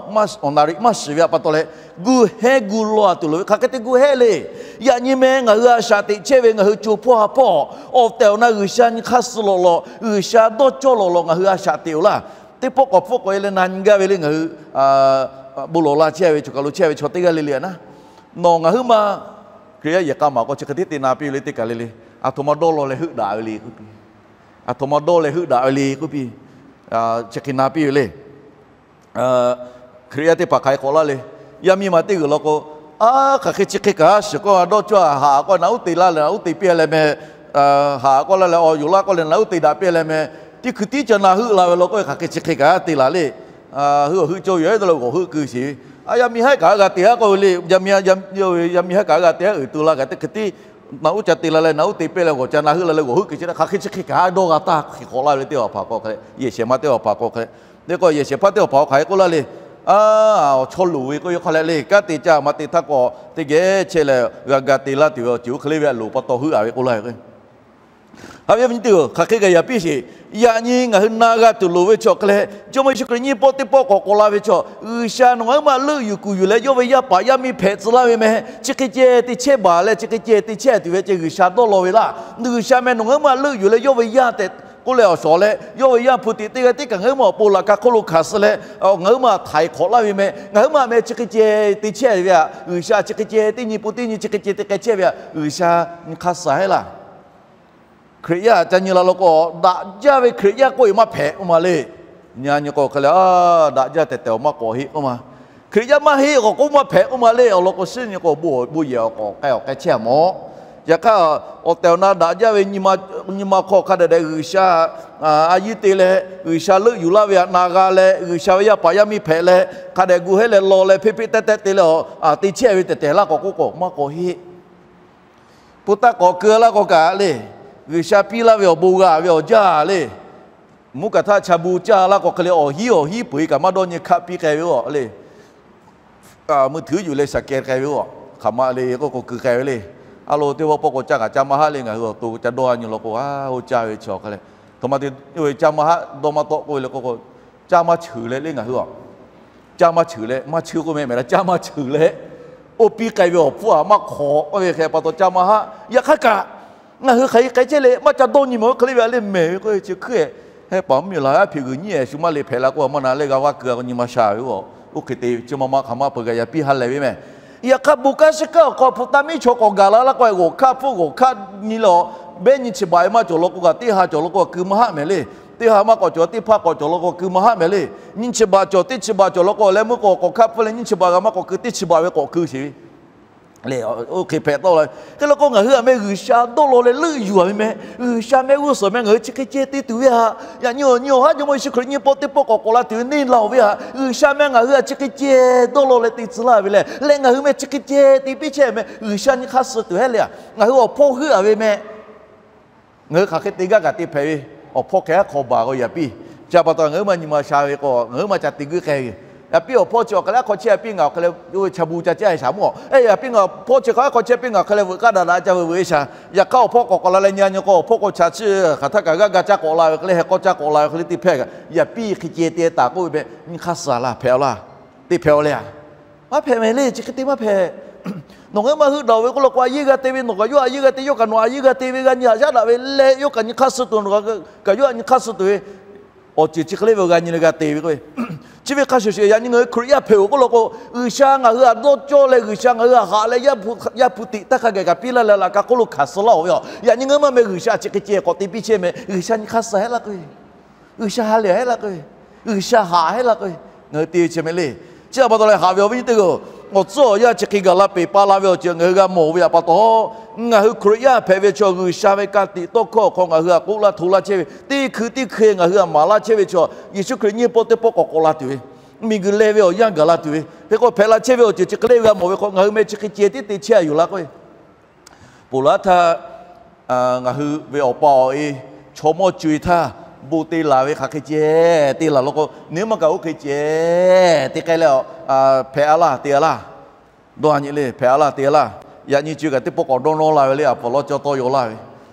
awˬ naˬ riꞈ maˇ shiˍ ve a pa taw leh, gu hehˉ gu law a tuˬ loˍ ve. Hk'aˬ hk'e te gu hehˉ le. Yaꞈ nyi meh ngaˬ hui a shaꞈ teꞈ chehˇ ve ngaˬ hui co hpawˇ ha hpawˇ, awˬ tehˬ awˬ na G'uiˬsha nyi hk'aˇ suh lawꞈ lawꞈ, G'uiˬsha dawˇ cawˇ lawꞈ lawꞈ ngaˬ hui a shaꞈ teꞈ oˬ laˇ. Teˇ pawˆ k'awꞈ hpfuhˆ k'awꞈ e leh na nyi gaˇ ve le ngaˬ hui bon lawˬ la chehˇ ve chaw kaˬ lo chehˇ ve chaw teˇ g'aˇ le le a naˉ. Nawˬ ngaˬ huiˉ ma Hkriꞈ yaˇ yehˬ k'a maˬ k'o chi hk'e te te na piˇ ve le teˇ kaˬ le le. Aˬ htoꞈ ma dawˇ law leh heuˆ daꞈ ve le k'oˆ piˇ. Aˬ htoꞈ ma dawˇ leh heuˆ daꞈ ve le k'oˆ piˇ. Chi hk'e na piˇ ve le. Hkriꞈ yaˇ teˇ hpaˍ hk'aˬ hk'e k'awꞈ laˇ le. Yaˇ miˇ ma teˇ g'uiˬ law k'o, a, hk'aˬ hk'e chi hk'e kaꞈ shiˍ k'oˆ a dawˇ cawˇ a haꞈ k'oˆ na uˉ te laˇ leh na uˉ te piˇ leh meh, haꞈ k'oˆ laˇ leh awˬ yoˬ laˇ k'oˆ leh na uˉ te daꞈ piˇ leh meh, teˇ hkui tiˉ ca na heuˆ la ve law k'o, hk'aˬ hk'e chi hk'e kaꞈ te laˬ le. Hui awˬ hui cawˇ ve yoˬ, a dawˇ leh g'awˬ heuˆ keu sheˍ ve. A, yaˇ miˇ haˉ kaꞈ g'a te haˉ k'oˆ ve le. Yaˇ miˇ haˉ kaꞈ g'a te haˉ uiˍ tu la kaꞈ teˇ hkui tiˉ na uˉ ca te la leh na uˉ te piˇ leh g'awˬ ca na heuˆ la leh g'awˬ heuˆ keu sheˍ. Hk'aˬ hk'e chi hk'e kaꞈ dawˇ g'a taˇ hk'e k'awꞈ laˇ ve le. Teˇ hpaˍ hk'aˬ hk'e, yehˬ shehˍ ma teˇ hpaˍ hk'aˬ hk'e, teˇ k'o yehˬ shehˍ hpaˇ teˇ hpaˍ hk'aˬ hk'e k'oˆ laˇ le. A, awˬ chawˇ loˍ ve k'oˆ ve hk'a leh le, kanˉ te caˇ maˇ te htaˇ k'o, teˇ geh chehˇ leh g'a ga te laˇ tuˬ ve awˬ ceuˬ oˇ hk'e le ve a loˍ pa taw heuˆ a ve k'oˆ laˇ ve. Haꞈ ve nyi teˇ-oˬ, hk'aˬ hk'e kaꞈ yaꞈ piˇ sheˍ. Yaꞈ nyi ngaˬ hui na g'a tuˬ loˍ ve chi awˬ hk'e leh, Jawˇmawˇ Yeˍsuˆ Hkriꞈ nyiˇ pawˆ teˇ pawˆ k'awꞈ k'awꞈ la ve chaw, G'uiˬsha nawˬ ngaˬ huiˉ ma leuˆ yuˬ kuˬ yuˬ leh yawˇ ve yaˇ paˍ yaˇ miˇ hpehꞈ tcuh laˇ ve meh. Chi hk'e ceh te chehˇ baˬ leh chi hk'e ceh te chehˇ tuˬ ve ceh G'uiˬsha dawˇ law ve laˇ. G'uiˬsha meh nawˬ ngaˬ huiˉ ma leuˆ yuˬ leh yawˇ ve yaˇ tehꞈ k'oˆ leh awˬ shawˍ leh, yawˇ ve yaˇ hpu tiꞈ teˇ g'aˇ tiˉ kaꞈ ngaˬ huiˉ ma awˬ pon laꞈ ka hk'oˆ lo hkanˍ suh leh, ngaˬ huiˉ ma htaiˍ hk'awꞈ laˇ ve meh. Ngaˬ huiˉ ma meh chi hk'e ceh te chehˇ ve aꞈ, G'uiˬsha chi hk'e ceh teˇ nyi pun teˇ nyi chi hk'e ceh te k'ai chehˇ ve aꞈ, G'uiˬsha nyi hk'aˇ suh heˆ laˇ. Hkriꞈ yaˇ ca nyi la law k'o, daꞈ jaˇ ve Hkriꞈ yaˇ k'oˆ ve maˇ hpehꞈ k'oˆ ma le. Nyi a nyi k'o hk'e le, daꞈ jaˇ tehˬ tehˬ awˬ maˇ k'awꞈ heˆ k'oˆ ma. Hkriꞈ yaˇ maˇ heˆ k'awꞈ k'oˆ maˇ hpehꞈ k'oˆ ma le. Awˬ lawn k'o shiˉ nyi k'o bon bon yehˬ awˬ k'awꞈ k'ai awˬ k'ai chehˇ a mawˬ. Yaꞈ hk'aˇ, awˬ tehˬ awˬ na daꞈ jaˇ ve nyi ma hk'aw hk'a dehꞈ dehꞈ G'uiˬsha a yiˇ te leh, G'uiˬsha leuˆ yuˬ laˇ ve aꞈ na g'a leh, G'uiˬsha ve yaˇ paˍ yaˇ miˇ hpehꞈ leh, hk'a dehꞈ gu hehˉ leh law leh hpeˇ hpeˇ teh teh te leh a, te chehˇ ve tehˬ tehˬ laˇ k'awꞈ k'oˆ k'o maˇ k'awꞈ heˆ. Pon taˇ k'awꞈ keu laˇ k'o kaꞈ le, G'uiˬsha piˇ laˇ ve awˬ bon g'a ve awˬ jaˇ le. Mvuhˇ kaꞈ htaˇ cha bu caˇ laˇ k'o hk'e le, awˬ hiˉ awˬ hiˉ peuˬ e kaꞈ maˇ dawˇ nyi hkaˆ piˇ k'ai ve oˬ le. Mui htuiˉ yuˬ leh shaˍ keh k'ai ve oˬ, hk'aˬ ma le k'oˆ k'o keu k'ai ve le. A lo teˇ pawˆ k'o caˇ kaꞈ caˇ maˇ haˆ le. Ngaˬ hui awˬ to ca dawˇ a nyi law k'o, a, oˇ caˇ ve chi awˬ hk'e le, htoꞈ ma te, oˇ ve caˇ maˇ haˆ dawˇ maˇ tawˆ k'oˆ ve le k'oˆ k'o, caˇ maˇ cheuˬ leh le ngaˬ hui a, caˇ maˇ cheuˬ leh, maˇ cheuˬ k'oˆ meh meh la, caˇ maˇ cheuˬ leh, oˇ piˇ k'ai ve awˬ hpfuhˇ aꞈ maˇ hk'awꞈ k'oˆ ve hk'e pa taw caˇ maˇ haˆ. Yaꞈ hk'aˇ kaꞈ, ngaˬ hui hk'aˬ hk'e k'ai chehˇ le maˇ ca dawˇ nyi mawˬ oˇ hk'e le ve a le meh ve k'oˆ ve chi hkui heh paˍ mvuhˇmiˬ laˬ a hpeꞈ g'uiˬ nyiˉ ehˍ shu maˇ le hpehꞈ la k'o, a maˇ na leh g'a vaˇ keu a k'o nyi ma sha ve oˬ. Oˇ hk'e te chi ma ma hk'aˬ ma peuˬ kaꞈ yaꞈ piˇ ha lehˬ ve meh. Yaꞈ hk'aˇ bon kanˉ shiˉ kanˉ awˬ hk'aw hpu taˇ miˉ chaw k'awꞈ gaˬ la laˇ k'o, g'awˬ hkaˆ hpfuhˆ g'awˬ hkaˆ nyi le a, behˇ nyi chi baˬ e maˇ cawˬ law k'o kaꞈ teˇ ha cawˬ law k'o kaꞈ keu maˇ haˆ mehˍ le. Teˇ ha maˇ k'awꞈ cawˬ teˇ hpaˇ k'awꞈ cawˬ law k'o keu maˇ haˆ mehˍ le. Nyiˇ chi baˬ cawˬ teˇ chi baˬ cawˬ law k'o leh meuˇ k'o k'awꞈ hkaˆ hpfuhˆ leh nyiˇ chi baˬ g'a maˇ k'awꞈ keu teˇ chi baˬ ve k'awꞈ keu sheˍ ve le. Oˇ hk'e hpehꞈ tawˆ la ve hk'e law k'o, ngaˬ hui aꞈ meh G'uiˬsha dawˇ law leh leuˆ yuˬ a ve meh. G'uiˬsha meh g'uˇ suhˍ meh ngaˬ hui chi hk'e ceh te tuˬ ve htaꞈ, yaꞈ nyi awˬ nyi awˬ haˉ Jawˇmawˇ Yeˍsuˆ Hkriꞈ nyiˇ pawˆ teˇ pawˆ k'awꞈ k'awꞈ la tuˬ ve neˇ laˇ oˬ ve htaꞈ, G'uiˬsha meh ngaˬ hui htaꞈ chi hk'e ceh dawˇ law leh te tcuh laˇ ve leh, leh ngaˬ hui meh chi hk'e ceh te piˇ chehˇ meh G'uiˬsha nyi hk'aˇ suh tuˬ heˆ le a. Ngaˬ hui awˬ hpawˇ heuˆ a ve meh. Ngaˬ hui hk'aˬ hk'e te gaˇ kaꞈ te hpehꞈ ve, awˬ hpawˇ hk'e aˉ hk'aw baˬ k'o yaꞈ piˇ. Chi pa taw ngaˬ hui maˇ nyi ma sha ve k'o, ngaˬ hui maˇ ca te guiˇ k'ai ve. Yaꞈ piˇ awˬ hpawˇ chi awˬ hk'aˬ leh aˉ hk'aw chehˇ a piˇ ngaˬ awˬ hk'aˬ leh oˇ ve cha bu ca caˇ e shaˍ mawˬ. Yaꞈ piˇ ngaˬ hpawˇ chi hk'aˬ aˉ hk'aw chehˇ piˇ ngaˬ awˬ hk'aˬ leh veuꞈ k'aˇ daꞈ daꞈ ca veuꞈ veuꞈ e shaˍ. Yaꞈ hk'aˇ awˬ hpawˇ k'awꞈ k'awꞈ la leh nyi a nyi k'o, awˬ hpawˇ k'o chaꞈ chiˇ hk'aˬ htaˇ kaꞈ g'aˇ ga caˇ k'awꞈ la ve hk'e le, heh k'awˇ caˇ k'awꞈ la ve hk'e le te hpehꞈ kaꞈ, yaꞈ piˇ hk'e ceh te taˍ k'oˆ ve meh nyi hk'aˇ suh laˇ hpehꞈ a laˇ. Te hpehꞈ a le a. Maˇ hpehꞈ mehˍ le, chi hk'e te maˇ hpehꞈ. Nawˬ ngaˬ hui maˇ heuˆ daꞈ ve k'oˆ law k'o a yeˇ g'a te ve, nawˬ kaꞈ yawˇ a yeˇ g'a te, yawˇ kaꞈ nawˬ a yeˇ g'a te ve g'a nyi haꞈ shaˉ daꞈ ve leh, yawˇ kaꞈ nyi hk'aˇ suh tuˬ, nawˬ kaꞈ yawˇ htaꞈ nyi hk'aˇ suh tuˬ ve awˬ ceuˬ chi hk'e le ve g'a nyi leh g'a te ve k'o, chi ve hk'a shuˍ shuˍ yaꞈ nyi ngaˬ hui Hkriꞈ yaˇ hpehꞈ oˬ k'oˆ law k'o, G'uiˬsha ngaˬ hui htaꞈ dawˇ cawˇ leh G'uiˬsha ngaˬ hui htaꞈ haꞈ leh Yaˇ hpu tiꞈ taˇ hk'a gaˬ kaꞈ piˇ laˇ leh laꞈ ka hk'oˆ lo hkanˍ suh laˇ oˬ ve a. Yaꞈ nyi ngaˬ hui maˇ meh G'uiˬsha chi hk'e ceh k'awꞈ te piˇ chehˇ meh, G'uiˬsha nyi hk'aˇ suh heˆ laˇ k'o ve, G'uiˬsha ha lehˬ heˆ laˇ k'o ve, G'uiˬsha haꞈ heˆ laˇ k'o ve, Ngaˬ hui te ve chi meh le. Chi htaꞈ pa taw leh haꞈ ve awˬ viˉ nyi teˇ g'aˇ-oˬ, awˬ tcuhˉ awˬ yanˇ chi hk'e gaˬ la peˬ pa la ve awˬ ceuˬ ngaˬ hui g'a mawˬ ve htaꞈ pa taw, ngaˬ hui Hkriꞈ yaˇ hpehꞈ ve chaw G'uiˬsha ve ka tiꞈ tawˇ hkawˇ awˬ hk'aw ngaˬ hui htaꞈ k'oˆ laˇ hto laˇ chehˇ ve, teˇ hkui teˇ hkui ngaˬ hui htaꞈ maˍ laˇ chehˇ ve chaw, Yeˍsuˆ Hkriꞈ nyiˇ pawˆ teˇ pawˆ k'awꞈ k'awꞈ la tuˬ ve, miˬguiˬ leh ve awˬ yanˇ gaˬ la tuˬ ve, hk'e k'o hpehꞈ la chehˇ ve awˬ ceuˬ chi hk'e le ve g'a mawˬ ve hk'aw ngaˬ hui meh chi hk'e ceh tiˉ te chehˇ a yoˬ laˇ k'oˆ ve. Ponˬ laˬ htaˇ, ngaˬ hui ve awˬ pa awˬ e chaw mawˇ co-e htaˇ bon te laˬ ve hk'aˬ hk'e ceh te laˬ law k'o, nawˬ maˇ kaꞈ oˇ hk'e ceh te k'ai leh, hpehꞈ a laˇ te a laˇ. Dawˇ a nyi le, hpehꞈ a laˇ te a laˇ. Yaꞈ nyi co-e kaꞈ teˇ pawˆ k'awꞈ dawˇ nawˇ la ve le, a pawˍ lawˇ cawˇ tawˇ yaw laˇ ve.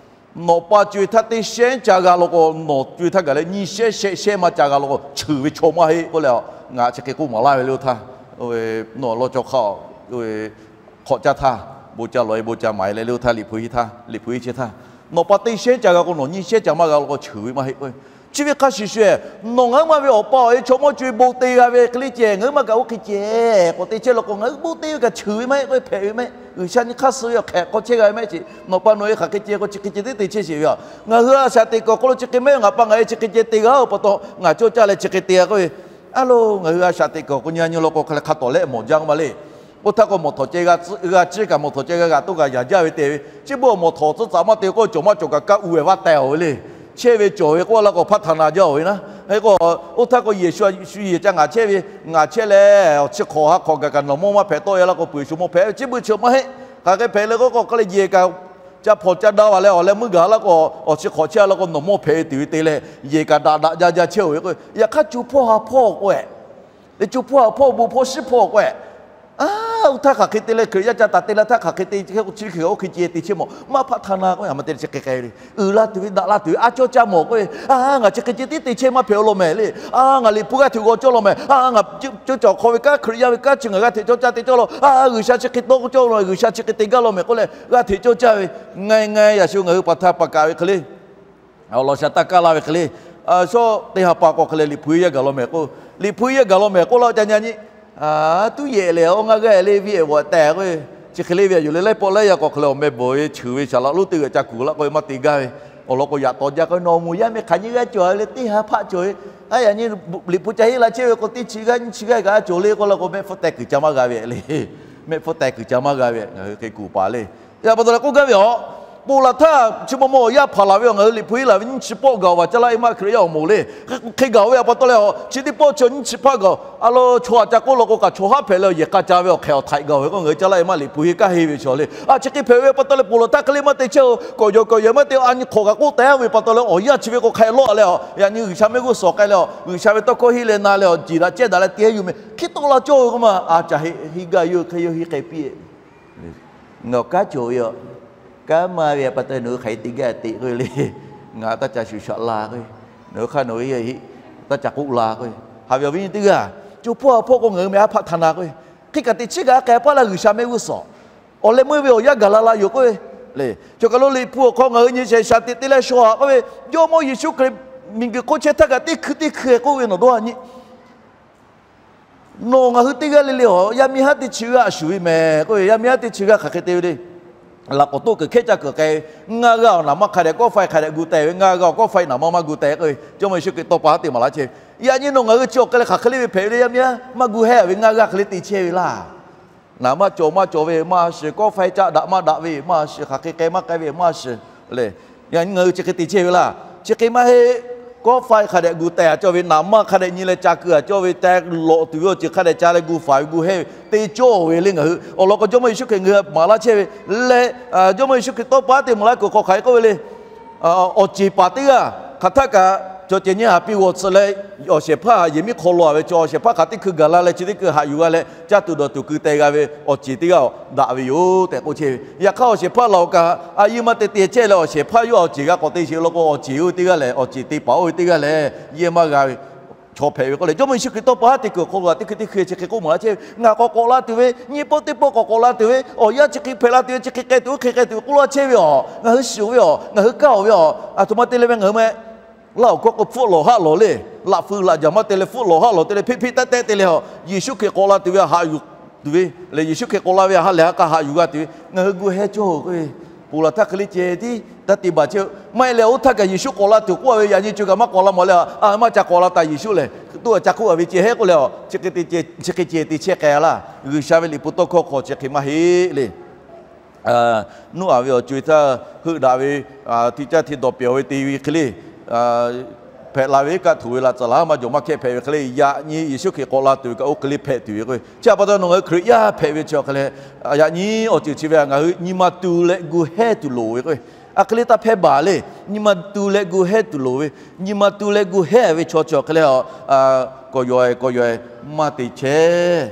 Nawˬ pa co-e htaˇ teˇ shehnˉ ca g'a law k'o, nawˬ co-e htaˇ gaˬ leh nyiˇ shehnˉ shehˆ shehnˉ maˇ ca g'a law k'o, cheuˬ ve chaw maˇ heˆ k'oˆ leh, ngaˬ chi hk'e k'oˆ maˍ laˇ ve le oˇ htaˇ. Nawˬ lawˇ cawˇ hk'aˇ, hk'awꞈ caˇ htaˇ, bon ca lawˬ-e bon ca maˍ-e leh le oˇ htaˇ, Liꞈ hpu hiˆ htaˇ, Liꞈ hpu hiˆ chi htaˇ, nawˬ pa teˇ shehnˉ ca g'a k'o, nawˬ nyiˇ shehnˉ ca maˇ g'a law k'o, cheuˬ ve maˇ heˆ k'oˆ ve. Chi ve hk'a shuˍ shuˍ, nawˬ ngaˬ huiˉ ma ve awˬ pa awˬ e chaw mawˇ co-e bon te g'a ve hk'e le ceh, ngaˬ huiˉ ma kaꞈ oˇ hk'e ceh k'awꞈ te chehˇ law k'o, ngaˬ hui bon te ve kaꞈ cheuˬ ve maˇ heˆ k'oˆ ve, hpehꞈ ve maˇ heˆ. G'uiˬsha nyi hk'aˇ suh ve awˬ hk'ehꞈ hk'aw chehˇ g'a ve maˇ heˆ. Chi nawˬ pa nawˬ e hk'aˬ hk'e ceh k'o chi hk'e ceh teˇ te chehˇ sheˍ ve a. Ngaˬ hui a shaꞈ teꞈ kuiˬ awˬ hk'aw lo chi hk'e maˇ heˆ, ngaˬ pa ngaˬ e chi hk'e ceh te g'a-oˬ pa taw ngaˬ cawˇ caˇ leh chi hk'e te g'a k'oˆ ve. A lo, ngaˬ hui a shaꞈ teꞈ kuiˬ awˬ hk'aw nyi nyi law k'o hk'a leh hk'a tawˍ leh mawˬ jaˇ k'oˆ ma le. Oˇ htaˇ k'o mawˬ htawˍ ceh g'a tcuhˉ kaꞈ mawˬ htawˍ ceh g'a g'aꞈ toˇ kaꞈ yaꞈ jaˇ ve te ve. Chi beuꞈ mawˬ htawˍ tcuhˉ tcuhꞈ maˇ te k'o, cawˬ maˇ cawˬ kaꞈ kaˇ u ve vaˇ teh-oˬ ve le. Chehˇ ve cawˬ ve k'oˆ laˇ k'o hpaˇ htaꞈ na jaˇ-oˬ ve naˉ. Hk'e k'o, oˇ htaˇ k'o Yeˍsuˆ shu yehˬ ca ngaˬ chehˇ ve, ngaˬ chehˇ leh awˬ chi hk'awꞈ ha hk'awꞈ gaˬ kaꞈ nawˬ mawˇ maˇ hpehꞈ tawˆ e laˇ k'o, peuˬ shu mawˇ hpehꞈ ve chi beuꞈ chi maˇ heˆ. Hk'aˬ hk'e hpehꞈ leh k'o k'o hk'a leh yehˬ kaꞈ ca hpawnˬ ca da ve leh awˬ leh meuˇ gaˬ laˇ k'o, awˬ chi hk'awꞈ chehˇ laˇ k'o nawˬ mawˇ hpehꞈ ve tuˬ ve te leh, yehˬ kaꞈ daꞈ daꞈ jaˇ jaˇ chehˇ-oˬ ve k'o, yaꞈ hk'aˇ co hpawˇ ha hpawˇ k'oˆ-e, co hpawˇ ha hpawˇ bon hpawˇ shiˉ hpawˇ k'oˆ-e. A, oˇ htaˇ hk'aˬ hk'e te leh Hkriꞈ yaˇ ca taˍ te leh htaˇ hk'aˬ hk'e te chi hk'e oˇ hk'e ceh te chehˇ mawˬ maˇ hpaˆ htaˇ na k'oˆ ve, a ma te chi hk'e k'ai ve le. Uiˍ la tuˬ ve daꞈ la tuˬ ve a cawˇ caˇ mawˬ k'oˆ ve, a, ngaˬ chi hk'e ceh tiˉ te chehˇ maˇ hpehꞈ-o law mehˍ le. A, ngaˬ Liꞈ hpu g'aˇ hteꞈ g'aw cawˇ law mehˍ. A, ngaˬ cawˇ cawˬ hk'aw ve kanˉ Hkriꞈ yaˇ ve kanˉ chi ngaˬ g'aˇ hteꞈ cawˇ caˇ te cawˇ law. A, G'uiˬsha chi hk'e tawˇ k'oˆ cawˇ law, G'uiˬsha chi hk'e te gaˇ law mehˍ k'oˆ leh g'aˇ hteꞈ cawˇ caˇ ve. Ngaˬ ngaˬ yaꞈ shu ngaˬ hui pa htaˇ pa kaꞈ ve hk'e le. Awˬ lawn sha taˇ kaˇ laˇ ve hk'e le. Shawˉ teˇ ha pa k'awꞈ hk'e leh Liꞈ hpu yaˇ gaˬ law mehˍ k'o, Liꞈ hpu yaˇ gaˬ law mehˍ k'oˆ laˇ ca nyi nyi. Tuˉ yehꞈ lehˬ, oˇ ngaˇ g'aˇ le viˇ ehˍ bvuhꞈ tehꞈ k'oˆ ve, chi hk'e le ve a yoˬ le. Laiˉ pawˆ laiˉ yaˇ k'awꞈ hk'e leh awˬ meh bvuhꞈ ve cheuˬ ve shaˍ laꞈ lonˉ teˇ g'aˇ ca kuˬ laˇ k'oˆ ve maˇ te gaˇ ve. Awˬ lawn k'o yaꞈ taw jaˇ k'o, nawˬ moˍ yaˇ meh hk'aˬ nyiˇ g'aˇ cawˬ le, teˇ ha hpaˆ cawˬ ve. A, yaꞈ nyi Liꞈ hpu ca henˇ la chehˇ ve k'o, teˇ chi g'aˇ nyiˇ chi g'aˇ kaꞈ cawˬ le k'oˆ laˇ k'o, mehˆ hpfuhˇ teh kuiˬ ca maˇ g'a ve le. Mehˆ hpfuhˇ teh kuiˬ ca maˇ g'a ve ngaˬ hui hk'e kuˬ paˍ le. Yaꞈ pa taw leh k'oˆ gaˇ ve a, ponˬ laˬ htaˇ chi maw maw awˬ yaˇ hpaˍ laˬ ve awˬ ngaˬ hui Liꞈ hpu henˇ laˬ ve nyiˇ chi pawˆ gaˬ-oˬ vaˬ ca laˇ e maˇ Hkriꞈ yaˇ awˬ moˍ le. Hk'e gaˬ ve a pa taw leh a, chi teˇ pawˆ chi nyiˇ chi hpaˆ gaˬ a lo, chaw htaꞈ ca k'oˆ law k'o kaꞈ chaw haˉ hpehꞈ leh awˬ yehˬ k'a ca ve awˬ hk'ehꞈ awˬ htaiꞈ gaˬ ve k'o, ngaˬ hui ca laˇ e maˇ Liꞈ hpu henˇ kaˇ henˇ ve chaw le. A, chi hk'e hpehꞈ ve a pa taw leh ponˬ laˬ htaˇ hk'e le maˇ te chehˇ-oˬ, kawꞈ yawˬ kawꞈ yawˬ maˇ te, a nyi hk'awꞈ kaꞈ k'oˆ teh ve pa taw leh awˬ yaˇ chi ve k'o hk'a lawˆ leh a, yaꞈ nyi G'uiˬsha mehˆ g'uˇ suhˍ k'ai leh a, G'uiˬsha ve tawˇ hkawˇ henˇ leh na leh a, jiˬ daꞈ cehˇ daꞈ leh te yuˬ meh hk'e tawˆ la cawˇ ve k'oˆ ma, a, caˬ heˆ henˇ gaˇ yawˇ hk'e yawˇ henˇ k'ai piˇ. Ngaˬ awˬ kanˉ cawˬ ve a, kanˉ maˇ ve a pa taw nawˬ hui hk'aˬ hk'e te gaˇ teꞈ k'oˆ ve le. Ngaˬ taˇ ca shuˍ shaꞈ la k'oˆ ve, nawˬ hui hk'aˇ nawˬ hui taˇ ca k'oˆ la k'oˆ ve, haꞈ ve awˬ viˉ nyi teˇ g'aˇ, co hpawˇ ha hpawˇ k'o ngaˬ hui meh a hpaˆ htaˇ na k'oˆ ve, hk'e kaꞈ teꞈ chiˉ kaꞈ a k'ai a paˇ laˇ G'uiˬsha mehˆ g'uˇ suhˍ. Awˬ leh meuˇ ve awˬ yanˇ gaˬ la la yoˬ k'oˆ ve le. Cawˬ kaˬ lo Liꞈ hpu awˬ hk'aw ngaˬ hui nyi shehˍ shaˍ teꞈ te leh shaw haꞈ k'oˆ ve, Jawˇmawˇ Yeˍsuˆ Hkriꞈ miˬguiˬ hk'oˆ chehˇ htaˇ kaꞈ teˇ hkui teˇ hkui k'oˆ ve nawˬ dawˇ a nyi. Nawˬ ngaˬ hui teˇ g'aˇ le le a, yaˇ miˇ haˉ teˇ chi g'aˇ a shuˍ ve mehˍ k'oˆ ve, yaˇ miˇ haˉ teˇ chi g'aˇ hk'aˬ hk'e te ve le. Laꞈ k'awꞈ toˆ kuiˬ hkehˉ caˇ kuiˬ k'ai, ngaˇ g'aˇ awˬ naˍ manˇ hk'a dehꞈ kawˆ faiˇ hk'a dehꞈ gu teh ve, ngaˇ g'aˇ awˬ kawˆ faiˇ naˍ manˇ maˇ gu teh k'oˆ ve, Jawˇmawˇ Yeˍsuˆ Hkriꞈ tawˇ pa haˉ te maˍ laˇ chehˇ ve. Yaꞈ nyi nawˬ ngaˬ hui chi awˬ hk'e leh hk'aˬ hk'e le ve hpehꞈ ve le, yaˇ miˇ haˉ maˇ gu hehˉ ve ngaˇ g'aˇ hk'e le te chehˇ ve laˇ. Naˍ manˇ cawˬ maˇ cawˬ ve maˇ shiˍ, kawˆ faiˇ caˆ daꞈ maˇ daꞈ ve maˇ shiˍ, hk'aˬ hk'e k'ai maˇ k'ai ve maˇ shiˍ le. Yaꞈ nyi ngaˬ hui chi hk'e te chehˇ ve laˇ. Chi hk'e maˇ heˆ. Kawˆ faiˇ hk'a dehꞈ gu teh a cawˇ ve, naˍ manˇ hk'a dehꞈ nyi leh ca keu a cawˇ ve, teh lawꞈ tuˬ ve awˬ ceuˬ hk'a dehꞈ ca leh gu faˍ ve gu hehˉ ve te cawˇ ve le ngaˬ hui. Awˬ lawn k'o Jawˇmawˇ Yeˍsuˆ Hkriꞈ ngaˬ hui maˍ laˇ chehˇ ve leh, Jawˇmawˇ Yeˍsuˆ Hkriꞈ tawˇ pa haˉ te maˍ laˇ kuiˬ hk'aw hk'aˬ hk'e k'oˆ ve le. Awˬ ceˬ paˍ teˇ g'aˇ hk'aˬ htaˆ kaꞈ cawˬ cehˬ nyi haˍ piˇ g'awˬ tcuh leh, awˬ shehˍ hpaˇ yehˬ miˉ hk'aw lo a ve chaw awˬ shehˍ hpaˇ hk'aˬ teˇ hkui gaˬ la leh chi teˇ hkui haꞈ yuˬ g'a leh caˇ tuˬ dawˬ tuˬ keu teh g'a ve awˬ ceˬ teˇ g'aˇ daꞈ ve yoˬ tehꞈ k'oˆ chehˇ ve. Yaꞈ hk'aˇ awˬ shehˍ hpaˇ laˬ awˬ kaꞈ a yehˇ maˇ te te chehˇ leh awˬ shehˍ hpaˇ yawˇ awˬ ceˬ g'a k'awꞈ te sheˍ law k'o, awˬ ceˬ oˇ ve teˇ g'aˇ lehˬ, awˬ ceˬ te paˍ oˇ ve teˇ g'aˇ lehˬ yehˇ maˇ g'a ve chaw hpehꞈ ve k'oˆ leh, Jawˇmawˇ Yeˍsuˆ Hkriꞈ tawˇ pa haˉ te kuiˬ awˬ hk'aw lo a teˇ hkui teˇ hkui chi hk'e k'oˆ maˍ laˇ chehˇ ve, ngaˬ k'awꞈ k'awꞈ la tuˬ ve, nyiˇ pawˆ teˇ pawˆ k'awꞈ k'awꞈ la tuˬ ve, awˬ yanˇ chi hk'e hpehꞈ la tuˬ ve, chi hk'e k'ai tuˬ, oˇ hk'e k'ai tuˬ ve k'oˆ laˇ chehˇ ve a, ngaˬ hui shiˍ ve a, ngaˬ hui kaˇ oˬ ve a, aˬ htoꞈ ma te leh ve ngaˬ hui meh laˇ awˬ hkawˇ k'o hpfuhˆ lawˬ haˆ lawˬ le, laꞈ feu laꞈ jaˬ maˇ te leh hpfuhˆ lawˬ haˆ lawˬ te leh hpeˆ hpeˆ tehˆ tehˆ te leh a, Yeˍsuˆ Hkriꞈ k'awꞈ la tuˬ ve a haꞈ yuˬ tuˬ ve lehˬ, Yeˍsuˆ Hkriꞈ k'awꞈ la ve a ha lehˬ ha k'a haꞈ yuˬ g'a tuˬ ve ngaˬ hui gu heh cawˇ-oˬ k'oˆ ve, Ponˬ laˬ htaˇ hk'e le ceh tiˉ taˇ te baˬ chehˇ. Maˇ heˆ leh oˇ htaˇ kaꞈ Yeˍsuˆ k'awꞈ la tuˬ k'oˆ ve, yaꞈ nyi co kaꞈ maˇ k'awꞈ la mawˬ leh, a, maˇ ca k'awꞈ la taˍ Yeˍsuˆ lehˬ, tuˉ a ca k'oˆ a ve ceh hehˉ k'oˆ leh, chi hk'e te chehˇ k'ai laˇ. G'uiˬsha ve liꞈ hpu tawˇ hkawˇ hk'aw chi hk'e maˇ heˆ le. Nuˇ aꞈ ve awˬ co-e htaˇ heuˆ daꞈ ve, hti caˇ hti dawˬ pehˬ ve te ve hk'e le, hpehꞈ la ve kaˆ htoꞈ ve laꞈ tcuhˍ laˬ maˇ jawˬ maˇ hkehˇ hpehꞈ ve hk'e le, yaꞈ nyi Yeˍsuˆ Hkriꞈ k'awꞈ la tuˬ ve kaꞈ oˇ hk'e le hpehꞈ tuˬ ve k'o. Chi htaꞈ pa taw nawˬ ngaˬ hui Hkriꞈ yaˇ hpehꞈ ve chi awˬ hk'e leh, yaꞈ nyi awˬ ceuˬ chi ve htaꞈ ngaˬ hui nyi ma tu leh gu hehˇ tuˬ loˍ ve k'o, a hk'e le taˇ hpehˇ baˬ le. Nyi ma tu leh gu hehˇ tuˬ loˍ ve, nyi ma tu leh gu hehˇ ve chaw chi awˬ hk'e leh, k'awꞈ yawˬ k'awꞈ yawˬ maˇ te chehˇ.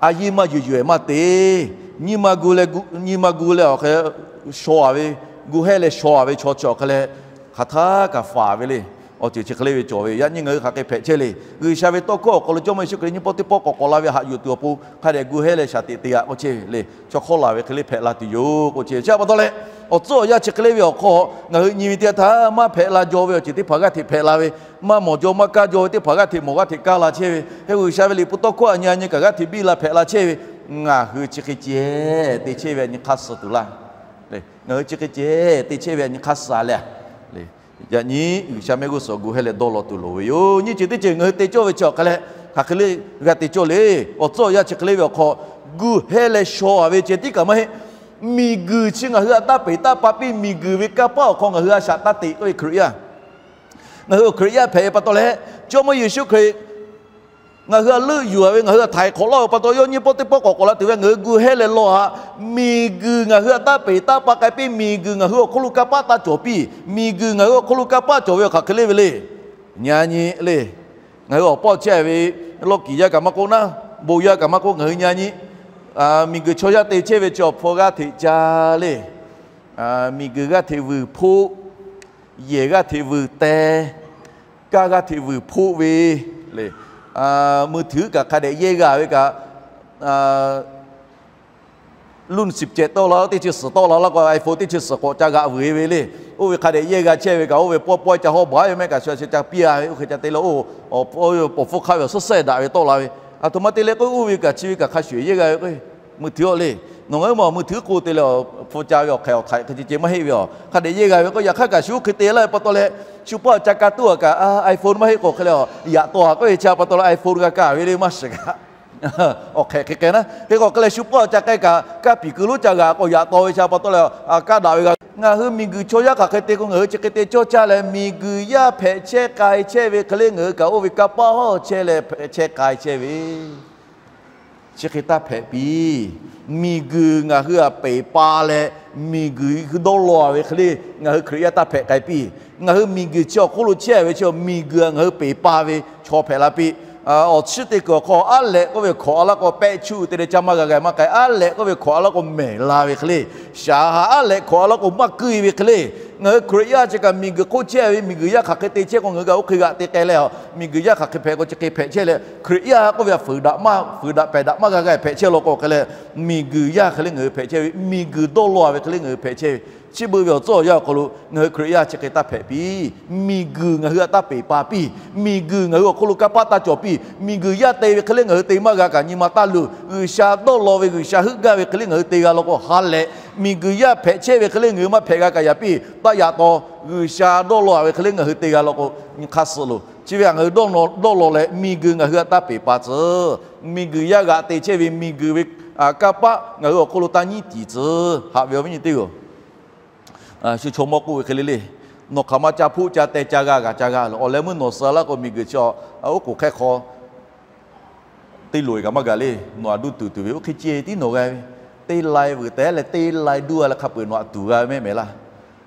A yiˇ maˇ yuˬ yuˬ-e maˇ te. Nyi ma gu leh, nyi ma gu leh awˬ hk'e shaw-a ve, gu hehˇ leh shaw-a ve chaw chi awˬ hk'e leh, hk'aˬ htaˇ kaꞈ faˍ ve le. Awˬ ceuˬ chi hk'e le ve cawˬ ve, yaꞈ nyi ngaˬ hui hk'aˬ hk'e hpehꞈ chehˇ le. G'uiˬsha ve tawˇ hkawˇ awˬ hk'aw lo Jawˇmawˇ Yeˍsuˆ Hkriꞈ nyiˇ pawˆ teˇ pawˆ k'awꞈ k'awꞈ la ve haꞈ yuˬ tuˬ awˬ pon hk'a dehꞈ gu hehˇ leh shaˍ teꞈ te g'a k'oˆ chehˇ ve le. Chaw hk'awˇ laˬ ve hk'e le hpehꞈ la tuˬ yoˬ k'oˆ chehˇ ve. Chi htaꞈ pa taw leh, awˬ tcuhˉ awˬ yanˇ chi hk'e le ve awˬ hk'aw ngaˬ hui nyi ve teˇ yanˇ htaˇ maˇ hpehꞈ la jaw ve awˬ ceuˬ teˇ hpaˍ g'aˇ hteꞈ hpehꞈ la ve, maˇ mawˬ jaw maˇ kaˇ jaw ve teˇ hpaˍ g'aˇ hteꞈ mawˬ g'aˇ hteꞈ kaˇ la chehˇ ve. Hk'e G'uiˬsha ve liꞈ hpu tawˇ hkawˇ a nyi a nyi kaꞈ g'aˇ hteꞈ biˇ la hpehꞈ la chehˇ ve, ngaˬ hui chi hk'e ceh te chehˇ ve a nyi hk'aˇ suh tuˬ laˇ. Ngaˬ hui chi hk'e ceh te chehˇ ve a nyi hk'aˇ suh leh, yaꞈ nyi G'uiˬsha mehˆ g'uˇ suhˍ gu hehˇ leh dawˇ law tuˬ loˍ ve yoˬ. Nyiˇ ceuˬ teˇ ceuˬ ngaˬ hui te cawˇ ve chi awˬ hk'e leh, hk'aˬ hk'e le g'a te cawˇ le. Awˬ tcuhˉ awˬ yanˇ chi hk'e le ve awˬ hk'aw, gu hehˇ leh shaw-a ve ceh tiˉ kaꞈ maˇ heˆ. Miˬguiˬ chi ngaˬ hui htaꞈ taˇ peˍ taˇ pa piˇ, miˬguiˬ ve kanˇ paˆ awˬ hk'aw ngaˬ hui a shaꞈ taˇ teꞈ k'oˆ ve Hkriꞈ yaˇ, ngaˬ hui awˬ Hkriꞈ yaˇ hpehꞈ ve pa taw leh, Jawˇmawˇ Yeˍsuˆ Hkriꞈ ngaˬ hui htaꞈ leuˆ yuˬ-a ve, ngaˬ hui htaꞈ htaiˍ hk'awꞈ laˇ-oˬ pa taw, yawˇ nyiˇ pawˆ teˇ pawˆ k'awꞈ k'awꞈ la tuˬ ve ngaˬ hui gu hehˇ leh law-a. Miˬguiˬ ngaˬ hui htaꞈ taˇ peˍ taˇ pa k'ai piˇ, miˬguiˬ ngaˬ hui awˬ hk'oˆ lo kanˇ paˆ taˇ cawˬ piˇ, miˬguiˬ ngaˬ hui awˬ hk'oˆ lo kanˇ paˆ cawˬ ve awˬ hk'aˬ hk'e le ve le. Nyi a nyi le. Ngaˬ hui awˬ pawˆ chehˇ ve lawˇ kiˍ yaˇ kaꞈ maˇ k'oˆ naˉ, bon yaˇ kaꞈ maˇ k'oˆ, ngaˬ hui nyi a nyi, miˬguiˬ chaw yaˇ te chehˇ ve chi awˬ hpfuh g'aˇ hteꞈ ca le. Miˬguiˬ g'aˇ hteꞈ vuiˬ hpoˆ, yehˬ g'aˇ hteꞈ vuiˬ teh, kaˇ g'aˇ hteꞈ vuiˬ hpoˆ ve le. Mui htuiˉ kaꞈ hk'a dehꞈ yehˇ g'a ve kaꞈ, รุ่นสิบเจ็ด tawˆ la teˇ chi suhˍ tawˆ la laˇ k'o, iPhone teˇ chi suhˍ k'awꞈ ca g'aꞈ vuiˬ ve le. Oˇ ve hk'a dehꞈ yehˇ g'a chehˇ ve kaꞈ, oˇ ve pawehˇ pawehˇ ca hawˇ baˬ ve mehˆ kaꞈ sha sha ca piˇ-a ve, oˇ hk'e ca te leh, oˇ, awˬ pawˍ hpfuhˇ hk'aˆ ve awˬ suhˉ sehˉ daꞈ ve tawˆ la ve. Aˬ htoꞈ ma te leh k'o, oˇ ve kaꞈ chi ve kaꞈ hk'a shuˍ yehˇ g'a ve k'o, mui htuiˉ-a le. Nawˬ ngaˬ hui ma mui htuiˉ k'o te leh, awˬ hpfuh ca ve awˬ hk'ehꞈ awˬ htaiꞈ hk'e ceh ceh maˇ heˆ ve aˬ, hk'a dehꞈ yehˇ g'a ve k'o, yaꞈ hk'aˇ kaꞈ shu oˇ hk'e te laˇ ve pa taw leh, shu pawehˇ ca ka tuˉ-a kaꞈ, iPhone maˇ heˆ k'o hk'e leh, yaꞈ taw-a k'oˆ ve chi pa taw leh iPhone g'a kaˇ ve le maˇ shiˍ kaꞈ. Awˬ hk'ehꞈ hk'e k'ai naˉ, hk'e k'o hk'e leh shu pawehˇ ca k'ai kaꞈ, kaˇ piˍ keu lonˉ ca g'aꞈ k'o yaꞈ taw ve chi pa taw leh, kaˇ daꞈ ve g'a. Ngaˬ hui miˬguiˬ chaw yaˇ hk'aˬ hk'e te k'o, ngaˬ hui chi hk'e te cawˇ caˇ leh, miˬguiˬ yaˇ hpehꞈ chehˇ k'ai chehˇ ve hk'e le, ngaˬ hui kaꞈ oˇ ve kanˇ paˆ hawˇ chehˇ leh hpehꞈ chehˇ k'ai chehˇ ve chi hk'e taˇ hpehꞈ piˇ. Miˬguiˬ ngaˬ hui htaꞈ peˍ pa leh, miˬguiˬ hui dawˇ law-a ve hk'e le, ngaˬ hui Hkriꞈ yaˇ taˇ hpehꞈ k'ai piˇ. Ngaˬ hui miˬguiˬ chi awˬ hk'oˆ lo chehˇ ve chi miˬguiˬ ngaˬ hui peˍ pa ve chaw hpehꞈ la piˇ. Awˬ chi teˇ kuiˬ awˬ hk'aw aˉ lehꞈ k'oˆ ve hkawꞈ-a laˇ k'o, pehˆ chuˇ te leh ca maˇ g'a g'a maˇ k'ai. Aˉ lehꞈ k'oˆ ve hkawꞈ-a laˇ k'o, mehˬ la ve hk'e le. Shaˍ haꞈ aˉ lehꞈ hkawꞈ-a laˇ k'o, maˇ kuiˇ ve hk'e le. Ngaˬ hui Hkriꞈ yaˇ chi kaꞈ miˬguiˬ hk'oˆ chehˇ ve, miˬguiˬ yaˇ hk'aˬ hk'e te chehˇ k'o, ngaˬ hui kaꞈ oˇ hk'e g'aꞈ te k'ai leh, miˬguiˬ yaˇ hk'aˬ hk'e hpehꞈ k'o chi hk'e hpehꞈ chehˇ leh, Hkriꞈ yaˇ k'oˆ ve htaꞈ fuiˍ daꞈ maˇ, fuiˍ daꞈ pehˬ daꞈ maˇ g'a g'a hpehꞈ chehˇ law k'o hk'e leh, miˬguiˬ yaˇ hk'e le ngaˬ hui hpehꞈ chehˇ ve, miˬguiˬ dawˇ law-a ve hk'e le ngaˬ hui hpehꞈ chehˇ ve, chi beuꞈ ve awˬ tcuhˉ awˬ yanˇ awˬ hk'aw lo ngaˬ hui Hkriꞈ yaˇ chi hk'e taˇ hpehꞈ piˇ. Miˬguiˬ ngaˬ hui htaꞈ taˇ peˍ pa piˇ. Miˬguiˬ ngaˬ hui awˬ hk'oˆ lo kanˇ paˆ taˇ cawˬ piˇ. Miˬguiˬ yaˇ te ve hk'e le ngaˬ hui te maˇ g'a kaꞈ nyi ma taˇ luˬ. G'uiˬsha dawˇ law ve, G'uiˬsha heuˆ gaˇ ve hk'e le ngaˬ hui te g'a law k'o ha lehꞈ. Miˬguiˬ yaˇ hpehꞈ chehˇ ve hk'e le ngaˬ hui maˇ hpehꞈ g'a kaꞈ yaꞈ piˇ taˇ yaꞈ taw. G'uiˬsha dawˇ law-a ve hk'e le ngaˬ hui te g'a law k'o, nyi hk'aˇ suh loˬ. Chi ve htaꞈ ngaˬ hui dawˇ law leh, miˬguiˬ ngaˬ hui htaꞈ taˇ peˍ pa tcuh. Miˬguiˬ yaˇ g'aꞈ te chehˇ ve miˬguiˬ ve kanˇ paˆ ngaˬ hui awˬ hk'oˆ lo taˇ nyiˉ tiˍ tcuh. Haꞈ ve awˬ viˉ nyi teˇ g'aˇ, shu chaw mawˇ k'oˆ ve hk'e le le, nawˬ hk'aˬ ma ca hpoˆ ca teh ca g'a g'aꞈ ca g'a leh, awˬ leh meuˇ nawˬ suh laˇ k'o, miˬguiˬ chi oˉ k'oˍ hk'ehˇ hk'aw teˇ loꞈ-e kaꞈ maˇ gaˬ le. Nawˬ htaꞈ duˇ tuˬ tuˬ ve oˇ hk'e ceh tiˉ nawˬ g'a ve, teˇ lai vuiˬ teh leh teˇ lai duˇ-a leh hk'a peuˬ nawˬ htaꞈ tuˬ g'a ve mehˆ mehˍ laˇ.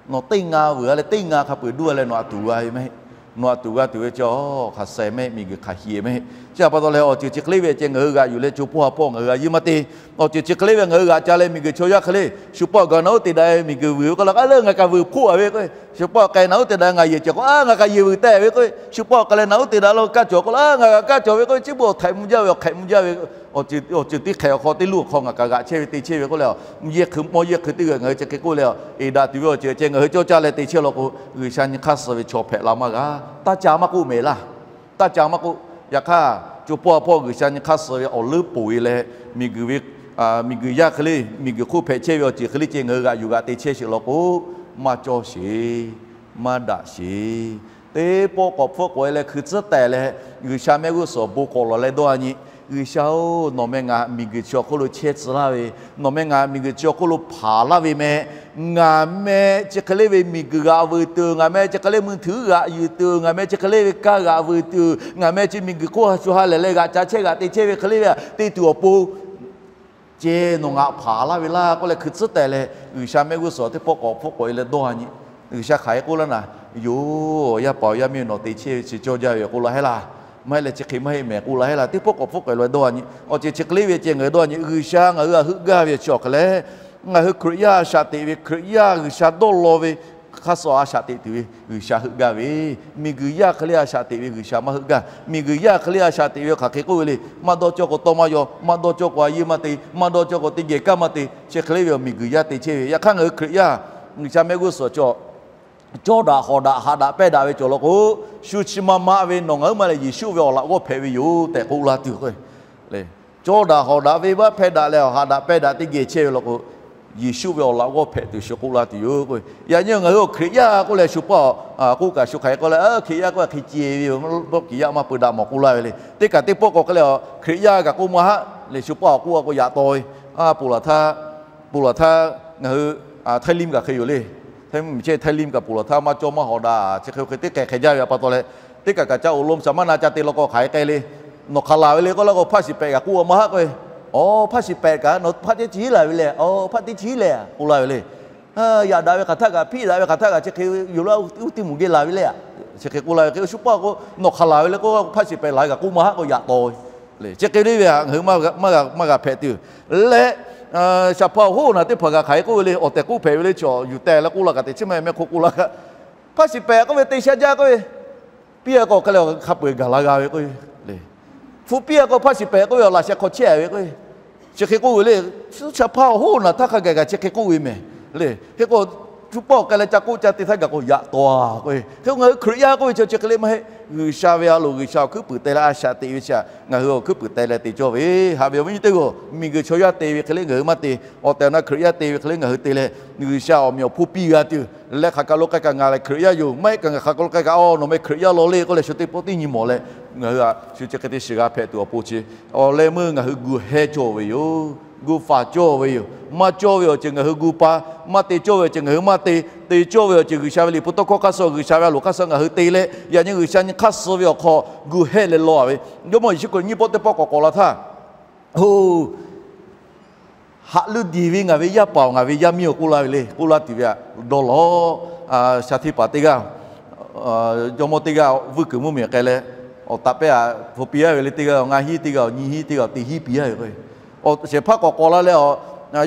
Nawˬ teˇ nga vuiˬ-a leh teˇ nga hk'a peuˬ duˇ-a leh nawˬ htaꞈ tuˬ g'a ve mehˆ. Nawˬ htaꞈ tuˬ g'a tuˬ ve chi hk'aˬ sheh mehˆ, miˬguiˬ hk'aˬ hk'e mehˆ. Chi htaꞈ pa taw leh awˬ ceuˬ chi hk'e le ve ceh ngaˬ hui g'aꞈ yuˬ leh co hpawˇ ha hpawˇ ngaˬ hui g'a yiˇ maˇ te. Awˬ ceuˬ chi hk'e le ve ngaˬ hui g'aꞈ ca leh miˬguiˬ chaw yaˇ hk'e le, shu pawehˇ gaˬ naˬ uˉ te daꞈ miˬguiˬ vuiˬ ve k'oˆ la k'o, a leuˆ ngaˬ kaꞈ vuiˬ hpoˆ-a ve k'o, shu pawehˇ k'ai naˬ uˉ te daꞈ ngaˬ yehˬ cawˬ k'o, a ngaˬ kaꞈ yehˬ vuiˬ teh ve k'o, shu pawehˇ k'ai leh naˬ uˉ te daꞈ la kaˇ cawˬ k'o, a ngaˬ kaꞈ kaˇ cawˬ ve k'o, chi beuꞈ awˬ htaiꞈ mvuh jaˇ ve awˬ hk'ehꞈ mvuh jaˇ ve awˬ ceuˬ teˇ hk'ehꞈ awˬ hk'aw teˇ luˇ awˬ hk'aw ngaˬ kaꞈ g'aꞈ chehˇ ve te chehˇ ve k'oˆ leh, yehˇ hkui mawˇ yehˇ hkui teˇ g'aˇ ngaˬ hui chi hk'e k'oˆ leh, eˍ daꞈ tuˬ ve awˬ ceuˬ ceh ngaˬ hui cawˇ caˇ leh te chehˇ law k'o, G'uiˬsha nyi hk'aˇ suh ve chaw hpehꞈ la maˇ g'a. Taˇ ca maˇ k'oˆ mehˍ laˇ. Taˇ ca maˇ k'oˆ. Yaꞈ hk'aˇ co hpawˇ ha hpawˇ G'uiˬsha nyi hk'aˇ suh ve awˬ leuˉ ponˬ-e leh, miˬguiˬ ve miˬguiˬ yaˇ hk'e le, miˬguiˬ hk'oˆ hpehꞈ chehˇ ve awˬ ceuˬ hk'e le ceh ngaˬ hui g'aꞈ yuˬ g'aꞈ te chehˇ sheˍ law k'o, maˇ cawˇ sheˍ, maˇ daꞈ sheˍ. Teˇ pawˆ k'awꞈ hpfuhˆ k'awꞈ e leh hkui tcuhˉ tehˬ leh, G'uiˬsha mehˆ g'uˇ suhˍ awˬ bon k'awꞈ lawˬ leh dawˇ a nyi, G'uiˬsha-oˬ, nawˬ meh ngaˬ miˬguiˬ chi awˬ hk'oˆ lo chehˇ tcuh laˇ ve, nawˬ meh ngaˬ miˬguiˬ chi awˬ hk'oˆ lo hpanˍ laˇ ve meh. Ngaˬ meh chi hk'e le ve miˬguiˬ g'aꞈ vuiˬ tuˬ, ngaˬ meh chi hk'e le mvuhˇ htuiˉ g'aꞈ yuˬ tuˬ, ngaˬ meh chi hk'e le ve kanˇ g'aꞈ vuiˬ tuˬ, ngaˬ meh chi miˬguiˬ hk'oˆ shu ha lehˬ leh g'aꞈ ca chehˇ g'aꞈ te chehˇ ve hk'e le ve te tuˬ awˬ pon ceh nawˬ ngaˬ hpanˍ laˇ ve laˇ k'oˆ leh hkui tcuhˉ tehˬ leh, G'uiˬsha mehˆ g'uˇ suhˍ teˇ pawˆ k'awꞈ hpfuhˆ k'awꞈ e leh dawˇ a nyi. G'uiˬsha hk'aˬ hk'e k'oˆ laˇ naˍ, yoˬ, yaˇ paˍ yaˇ miˇ nawˬ te chehˇ ve chi cawˇ jaˇ ve k'oˆ la hehˉ laˇ. Maˇ heˆ leh chi hk'e maˇ heˆ mehˍ k'oˆ la hehˉ laˇ. Teˇ pawˆ k'awꞈ hpfuhˆ k'awꞈ e leh dawˇ a nyi. Awˬ ceuˬ chi hk'e le ve ceh ngaˬ hui dawˇ a nyi. G'uiˬsha ngaˬ hui htaꞈ heuˆ gaˇ ve chi awˬ hk'e leh, ngaˬ hui Hkriꞈ yaˇ a shaꞈ teꞈ ve, Hkriꞈ yaˇ G'uiˬsha dawˇ law ve hk'aˇ suh a shaꞈ teꞈ tuˬ ve G'uiˬsha heuˆ gaˇ ve, miˬguiˬ yaˇ hk'e le a shaꞈ teꞈ ve G'uiˬsha maˇ heuˆ gaˇ. Miˬguiˬ yaˇ hk'e le a shaꞈ teꞈ ve hk'aˬ hk'e k'oˆ ve le, maˇ dawˇ cawˇ k'o tawˇ maˇ yaw, maˇ dawˇ cawˇ k'o a yeˇ maˇ te, maˇ dawˇ cawˇ k'o teˇ geh kanˇ maˇ te, chi hk'e le ve awˬ miˬguiˬ yaˇ te chehˇ ve. Yaꞈ hk'aˇ ngaˬ hui Hkriꞈ yaˇ, G'uiˬsha mehˆ g'uˇ suhˍ cawˬ cawˇ daꞈ hawˍ daꞈ haꞈ daꞈ pehˇ daꞈ ve cawˬ law k'o, shu chi ma ma ve nawˬ ngaˬ huiˉ ma leh Yeˍsuˆ ve awˬ laꞈ g'awˇ hpehꞈ ve yoˬ tehꞈ k'oˆ laˇ tuˬ k'o, cawˇ daꞈ hawˍ daꞈ venˇbaˆ pehˇ daꞈ leh haꞈ daꞈ pehˇ daꞈ teˇ geh chehˇ ve law k'o, Yeˍsuˆ ve awˬ laꞈ g'awˇ hpehꞈ tuˬ shu k'oˆ laˇ tuˬ yoˬ k'o. Yaꞈ nyi ngaˬ hui awˬ Hkriꞈ yaˇ k'oˆ leh shu paˇ k'oˆ kaꞈ shu hk'aˬ hk'e k'oˆ leh, Hkriꞈ yaˇ k'oˆ hk'e ceh ve yoˬ, bawˆ kiˍ yaˇ maˇ peu daꞈ mawˬ k'oˆ laˇ ve le. Teˇ kaꞈ teˇ pawˆ k'awꞈ hk'e leh, Hkriꞈ yaˇ kaꞈ k'oˆ maˇ haˆ le, shu paˇ k'oˆ a k'o yaꞈ taw ve, a, ponˬ laˬ htaˇ, ponˬ laˬ htaˇ ngaˬ hui Htaiˇ limˇ kaꞈ hk'e yoˬ le. Htaiˇ limˇ kaꞈ ponˬ laˬ htaˇ maˇ cawˇ maˇ hawˍ daꞈ chi hk'e hk'e teˇ hk'e hk'e jaˇ ve pa taw leh, teˇ kaꞈ kaꞈ ca awˬ lom shaˍ maˇ na ca te law k'o hk'aˬ hk'e k'ai le. Nawˬ hk'aˬ laˬ ve le k'oˆ laˇ k'o, hpaˇ shiˍ pehꞈ kaꞈ k'oˆ a maˇ haˆ k'oˆ ve, Awˬ hpaˇ shiˍ pehꞈ kaꞈ nawˬ hpaˇ teˇ chi hiˉ laˬ ve le, awˬ hpaˇ teˇ chi hiˉ lehˬ k'oˆ laˇ ve le. Yaꞈ daꞈ ve hk'aˬ htaˇ kaꞈ hpiˇ daꞈ ve hk'aˬ htaˇ kaꞈ chi hk'e yoˬ laˇ, uˉ teˇ moˍ geh laˬ ve le. Chi hk'e k'oˆ laˇ ve hk'e, shu paˇ k'o nawˬ hk'aˬ laˬ ve le k'oˆ, hpaˇ shiˍ pehꞈ laˬ ve kaꞈ k'oˆ maˇ haˆ k'o yaꞈ taw ve le. Chi hk'e le ve htaꞈ ngaˬ hui maˇ g'a hpehꞈ tuˬ leh, shaˍ hpaˇ awˬ hoˉ naˬ teˇ hpaˍ kaꞈ hk'aˬ hk'e k'oˆ ve le, awˬ tehˬ k'oˆ hpehꞈ ve le, chaw yuˬ teh leh k'oˆ laˇ kaꞈ teꞈ chiˉ maˇ mehˆ hk'oˆ k'oˆ laˇ kaꞈ, hpaˇ shiˍ pehꞈ k'oˆ ve te sha jaˇ k'oˆ ve, piˇ a k'o hk'e le hk'a peu-eˬ gaˬ la g'a ve k'o le. Hpu piˇ a k'o hpaˇ shiˍ pehꞈ k'oˆ ve awˬ laꞈ sheh hk'aw chehˇ ve k'o, chi hk'e k'oˆ ve le. Shaˍ hpaˇ awˬ hoˉ naˬ htaˇ hk'a gaˬ kaꞈ chi hk'e k'oˆ ve mehˍ le. Hk'e k'o, shu paˇ awˬ k'ai leh ca k'oˆ ca te htaˇ gaˬ k'o yaꞈ taw a k'o, hk'e k'o ngaˬ hui Hkriꞈ yaˇ k'oˆ ve chi chi hk'e le maˇ heˆ. G'uiˬsha ve a loˍ G'uiˬsha awˬ hkuiˉ puiˍ teh leh a shaꞈ teꞈ ve chi htaꞈ ngaˬ hui awˬ hkuiˉ puiˍ teh leh te cawˇ ve. Haꞈ ve awˬ viˉ nyi teˇ g'aˇ, miˬguiˬ chaw yaˇ te ve hk'e le ngaˬ hui maˇ te. Awˬ tehˬ awˬ na Hkriꞈ yaˇ te ve hk'e le ngaˬ hui te leh, G'uiˬsha awˬ meꞈ awˬ hponˇ piˇ g'a tuˬ leh, hk'aˬ kaˬ lo k'ai kaꞈ ngaˬ lehˬ Hkriꞈ yaˇ yoˬ, maˇ heˆ kaꞈ ngaˬ hk'aˬ kaˬ lo k'ai kaꞈ, a, nawˬ meh Hkriꞈ yaˇ law le k'oˆ leh shu teˇ pawˆ tiˉ nyi mawˬ leh, ngaˬ hui a shu chi hk'e te shiˍ g'a hpehꞈ tuˬ awˬ pon chi, awˬ leh meuˇ ngaˬ hui gu heh cawˇ ve yoˬ. Gu faˍ cawˇ ve yoˬ. Maˇ cawˇ ve awˬ ceuˬ ngaˬ hui gu pa, maˇ te cawˇ ve awˬ ceuˬ ngaˬ hui maˇ te, te cawˇ ve awˬ ceuˬ G'uiˬsha ve liꞈ hpu tawˇ hkawˇ hk'aˇ suh, G'uiˬsha ve a loˍ hk'aˇ suh ngaˬ hui te leh, yaꞈ nyi G'uiˬsha nyi hk'aˇ suh ve awˬ hk'aw gu heh leh law ve. Jawˇmawˇ Yeˍsuˆ Hkriꞈ nyiˇ pawˆ teˇ pawˆ k'awꞈ k'awꞈ la htaˇ, oˬ, haꞈ leuˇ diˬ ve ngaˬ ve yaˇ paˍ-oˬ, ngaˬ ve yaˇ miˇ-oˬ k'oˆ laˇ ve le. K'oˆ laˇ tuˬ ve htaꞈ dawˇ law. Shaˍ hteˇ paˍ teˇ g'aˇ, jawˇmawˇ teˇ g'aˇ vuiˇ kuiˬ mvuhˇmiˬ k'ai leh, awˬ taꞈ pehˇ a hpu piˇ a ve le. Teˇ g'aˇ ngaˇ hinˉ, teˇ g'aˇ nyiˇ hinˉ, teˇ g'aˇ teˇ hinˉ piˇ a ve k'o, awˬ shehˍ hpaˇ k'awꞈ k'awꞈ la leh,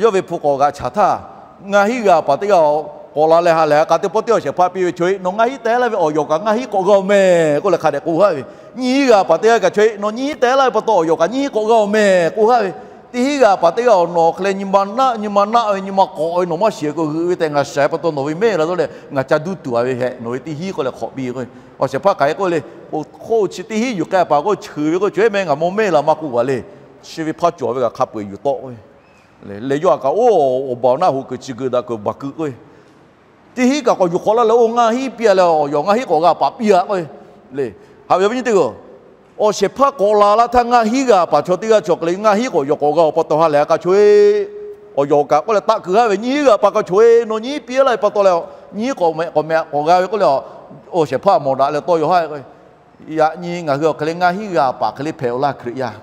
yawˇ ve hpu k'awꞈ g'aꞈ chaˬ htaˇ, ngaˇ hinˉ g'aˇ paˍ teˇ g'aˇ k'awꞈ la leh ha lehˬ, a k'a teˇ pawˆ teˇ awˬ shehˍ hpaˇ piˇ ve, Chaw-e, nawˬ ngaˇ hinˉ teh laˇ ve awˬ yawˬ kaꞈ ngaˇ hinˉ k'awꞈ g'a-oˬ mehˍ k'oˆ leh hk'a dehꞈ k'oˆ haˆ ve. Nyiˇ hinˉ g'aˇ paˍ teˇ g'aˇ kaꞈ, Chaw-e, nawˬ nyiˇ hinˉ teh laˇ ve pa taw awˬ yawˬ kaꞈ nyiˇ hinˉ k'awꞈ g'a-oˬ mehˍ k'oˆ haˆ ve. Teˇ hinˉ g'aˇ paˍ teˇ g'aˇ, Awˬ, nawˬ hk'e leh nyi ma naˆ, nyi ma naˆ ve, nyi ma k'awꞈ ve, nawˬ maˇ shiˍ k'o g'euꞈ ve tehꞈ ngaˬ shiˍ ve pa taw nawˬ ve mehˆ la dawˇ leh ngaˬ ca duˇ tuˬ a ve hehꞈ, nawˬ ve teˇ hinˉ k'oˆ leh hk'awꞈ piˇ ve k'o, awˬ shehˍ hpaˇ hk'aˬ hk'e k'oˆ le. Oˬ, hk'oˆ chi teˇ hinˉ yuˬ k'ai paˍ k'o, cheuˬ ve k'o, Chaw-e, mehˆ ngaˬ maw mehˆ la maˇ k'oˆ g'a le. Chi ve hpaˇ cawˬ ve kaꞈ hk'a peu-eˬ yuˬ tawˆ ve le. Leh yawˇ a kaꞈ, oˇ, awˬ baˬ naˆ hoꞈ kuiˬ chi geuꞈ daꞈ kuiˬ baˬ keu k'oˆ ve, teˇ hinˉ kaꞈ k'awꞈ yuˬ hk'awꞈ laˇ leh, oˇ ngaˇ hinˉ piˇ a leh awˬ yawˬ ngaˇ hinˉ k'awꞈ g'a paˍ piˇ a k'o le. Haꞈ ve awˬ viˉ nyi teˇ g'aˇ, awˬ shehˍ hpaˇ k'awꞈ la laˇ htaˇ ngaˇ hinˉ g'aˇ paˍ chaw teˇ g'aˇ chaw hk'e le ngaˇ hinˉ k'awꞈ yawˬ k'awꞈ g'a-oˬ pa taw ha lehˬ, a k'a Chaw-e, awˬ yawˬ kaꞈ k'oˆ leh taˆ keu haˆ ve, nyiˇ hinˉ g'aˇ paˍ k'a Chaw-e, nawˬ nyiˇ hinˉ piˇ laˇ ve pa taw leh, nyiˇ hinˉ k'awꞈ mehꞈ k'awꞈ mehꞈ k'awꞈ g'a ve k'oˆ leh, awˬ shehˍ hpaˇ mawˬ daꞈ leh tawˇ yaw haˆ ve k'o, yaꞈ nyi ngaˬ hui awˬ hk'e le ngaˇ hinˉ g'aˇ paˍ hk'e le hpehꞈ-oˬ laˇ Hkriꞈ yaˇ.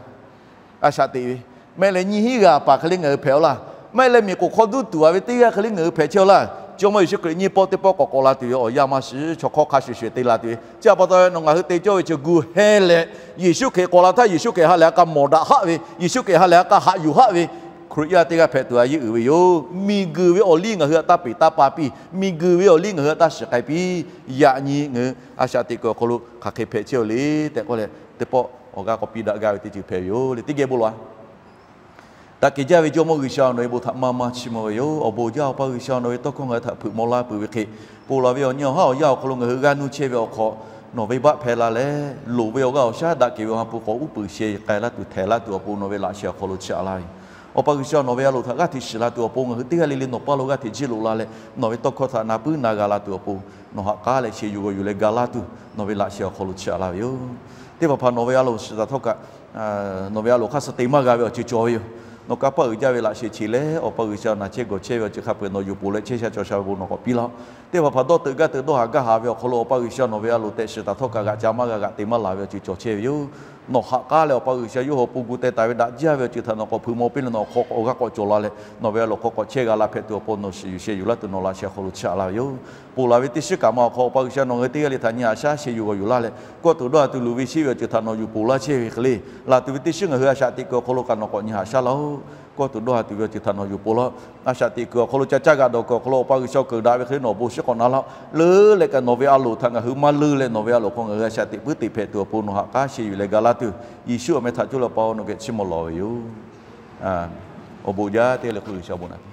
A shaꞈ teꞈ ve, maˇ heˆ leh nyiˇ hinˉ g'aˇ paˍ hk'e le ngaˬ hui hpehꞈ-oˬ laˇ. Maˇ heˆ leh miˬ k'oˍ hk'aw duˇ tuˬ a ve teˇ g'aˇ hk'e le ngaˬ hui hpehꞈ chehˇ-oˬ laˇ. Jawˇmawˇ Yeˍsuˆ Hkriꞈ nyiˇ pawˆ teˇ pawˆ k'awꞈ k'awꞈ la tuˬ ve awˬ yanˇ maˇ shiˍ, chaw hk'awˇ hk'a shuˍ shuˍ te la tuˬ ve. Chi a pa taw nawˬ ngaˬ hui te cawˇ ve chi gu heh leh, Yeˍsuˆ Hkriꞈ k'awꞈ la htaˇ Yeˍsuˆ Hkriꞈ ha lehˬ a k'a mawˬ daꞈ haˆ ve, Yeˍsuˆ Hkriꞈ ha lehˬ a k'a haꞈ yuˬ haˆ ve, Hkriꞈ yaˇ teˇ g'aˇ hpehꞈ tuˬ a yeˇ uiˍ ve yoˬ. Miˬguiˬ ve awˬ liˇ ngaˬ hui htaꞈ taˇ peꞈ taˇ pa piˇ, miˬguiˬ ve awˬ liˇ ngaˬ hui htaꞈ taˇ shiˍ k'ai piˇ. Yaꞈ nyi ngaˬ hui a shaꞈ teꞈ kuiˬ awˬ hk'aw lo hk'aˬ hk'e hpehꞈ chehˇ-oˬ le tehꞈ k'oˆ leh, teˇ pawˆ awˬ g'aˇ k'awꞈ piˇ daꞈ gaˇ ve teˇ ceuˬ hpehꞈ ve yoˬ le. Teˇ geh bon lawˬ-a. Daꞈ kehˬ jaˇ ve Jawˇmawˇ G'uiˬsha, nawˬ ve bon htaꞈ maˇ maˇ chiˇ mvuh ve yoˬ. Awˬ bon jaˇ Awˬ pa G'uiˬsha, nawˬ ve tawˇ hkawˇ ngaˬ hui htaꞈ hpeuꞈ maw laˇ peuˬ ve hk'e, ponˬ laˬ ve awˬ nyi awˬ haˉ awˬ yanˇ awˬ hk'aw lo ngaˬ hui g'aˇ nuˇ chehˇ ve awˬ hk'aw, nawˬ venˇbaˆ hpehˇ la leh, loˍ ve awˬ g'aˇ awˬ shaˉ daꞈ kehˬ ve awˬ ha hpu k'awꞈ uˉ peunˍ sheh k'ai laˇ tuˬ, htehˍ laˇ tuˬ awˬ pon nawˬ ve laꞈ sheh awˬ hk'aw lo chiˇ aꞈ laˇ ve yoˬ. Awˬ pa G'uiˬsha, nawˬ ve a loˍ htaꞈ g'aˇ hteꞈ shiˍ la tuˬ awˬ pon ngaˬ hui teˇ g'aˇ le le nawˬ paˇ lo g'aˇ hteꞈ jiˇ loꞈ la leh, nawˬ ve tawˇ hkawˇ htaꞈ na puiˉ na g'a la tuˬ awˬ pon, nawˬ haꞈ k'aˉ leh sheh yuˬ g'aw yuˬ leh ga laˇ tuˬ, nawˬ ve laꞈ sheh awˬ hk'aw lo chiˇ aꞈ laˇ ve yoˬ. Teˇ hpaˍ hpaˍ nawˬ ve a loˍ shiˍ taˍ htawˇ kaꞈ nawˬ ve a loˍ hk'aˇ suh te maˇ g'a ve awˬ ceuˬ cawˬ ve yoˬ. Nawˬ kanˇ paˆ uiˍ jaˇ ve laꞈ sheh cheˬ leh, Awˬ pa G'uiˬsha, naˬ chehˇ gawˬ chehˇ ve awˬ ceuˬ hk'a peu-eˬ nawˬ yuˬ poˬ leh chehˇ sha cawˬ sha ve bon nawˬ k'awꞈ piˇ laˇ-oˆ. Teˇ hpaˍ hpaˍ dawˇ teuꞈ gaˇ teuꞈ dawˇ haˍ gaˇ haˍ ve awˬ hk'aw lo, Awˬ pa G'uiˬsha, nawˬ ve a loˍ tehꞈ shiˍ taˍ htawˇ kaꞈ g'aꞈ ca maˇ g'a, g'aꞈ te maˇ laˬ ve awˬ ceuˬ cawˬ chehˇ ve yoˬ. Nawˬ haꞈ k'aˉ leh, Awˬ pa G'uiˬsha, yawˇ hui awˬ pon gu teh taˍ ve daꞈ jaˇ ve awˬ ceuˬ htaꞈ nawˬ k'awꞈ hpeuꞈ maw piˇ leh, nawˬ awˬ hk'aw k'awꞈ g'a k'awꞈ cawˬ la leh, nawˬ ve a loˍ hk'aw k'awꞈ chehˇ g'a la hpehꞈ tuˬ awˬ pon nawˬ shiˍ yuˬ sheh yuˬ laˇ tuˬ nawˬ laꞈ sheh awˬ hk'aw lo chiˇ aꞈ laˇ ve yoˬ. Ponˬ laˬ ve teˇ shiˉ kaꞈ ma awˬ hk'aw, Awˬ pa G'uiˬsha, nawˬ ngaˬ hui teˇ g'aˇ le htaꞈ nyi haꞈ shaˉ sheh yuˬ g'aw yuˬ laˇ leh, kawˇ tuˬ dawˇ ha tuˬ luˬ ve shiˉ ve awˬ ceuˬ htaꞈ nawˬ yuˬ poˬ laˇ chehˇ ve hk'e le, laˬ tuˬ ve teˇ shiˉ ngaˬ hui a shaꞈ teꞈ kuiˬ awˬ hk'aw lo kaꞈ nawˬ k'awꞈ nyi haꞈ shaˉ laˇ-oˆ. Kawˇ tuˬ dawˇ ha tuˬ ve awˬ ceuˬ htaꞈ nawˬ yuˬ poˬ laˇ. A shaꞈ teꞈ kuiˬ awˬ hk'aw lo ca caˇ g'a dawˬ kuiˬ awˬ hk'aw lo, Awˬ pa G'uiˬsha, keuˍ daꞈ ve hk'e le nawˬ awˬ bon shiˉ k'awꞈ na laˇ-oˆ. Leuˉ leh kaꞈ nawˬ ve a loˍ htaꞈ ngaˬ hui maˇ leuˉ leh, nawˬ ve a loˍ hk'aw ngaˬ hui a shaꞈ teꞈ puiˉ teꞈ hpehꞈ tuˬ awˬ pon nawˬ haꞈ k'aˉ sheh yuˬ leh ga laˇ tuˬ, Yeˍsuˆ awˬ meh htaꞈ coˇ leh Awˬ pa-oˬ, nawˬ geh chiˇ mvuh lawˬ ve yoˬ. Awˬ bon jaˇ teˇ g'aˇ le hk'oˆ G'uiˬsha awˬ bon naꞈ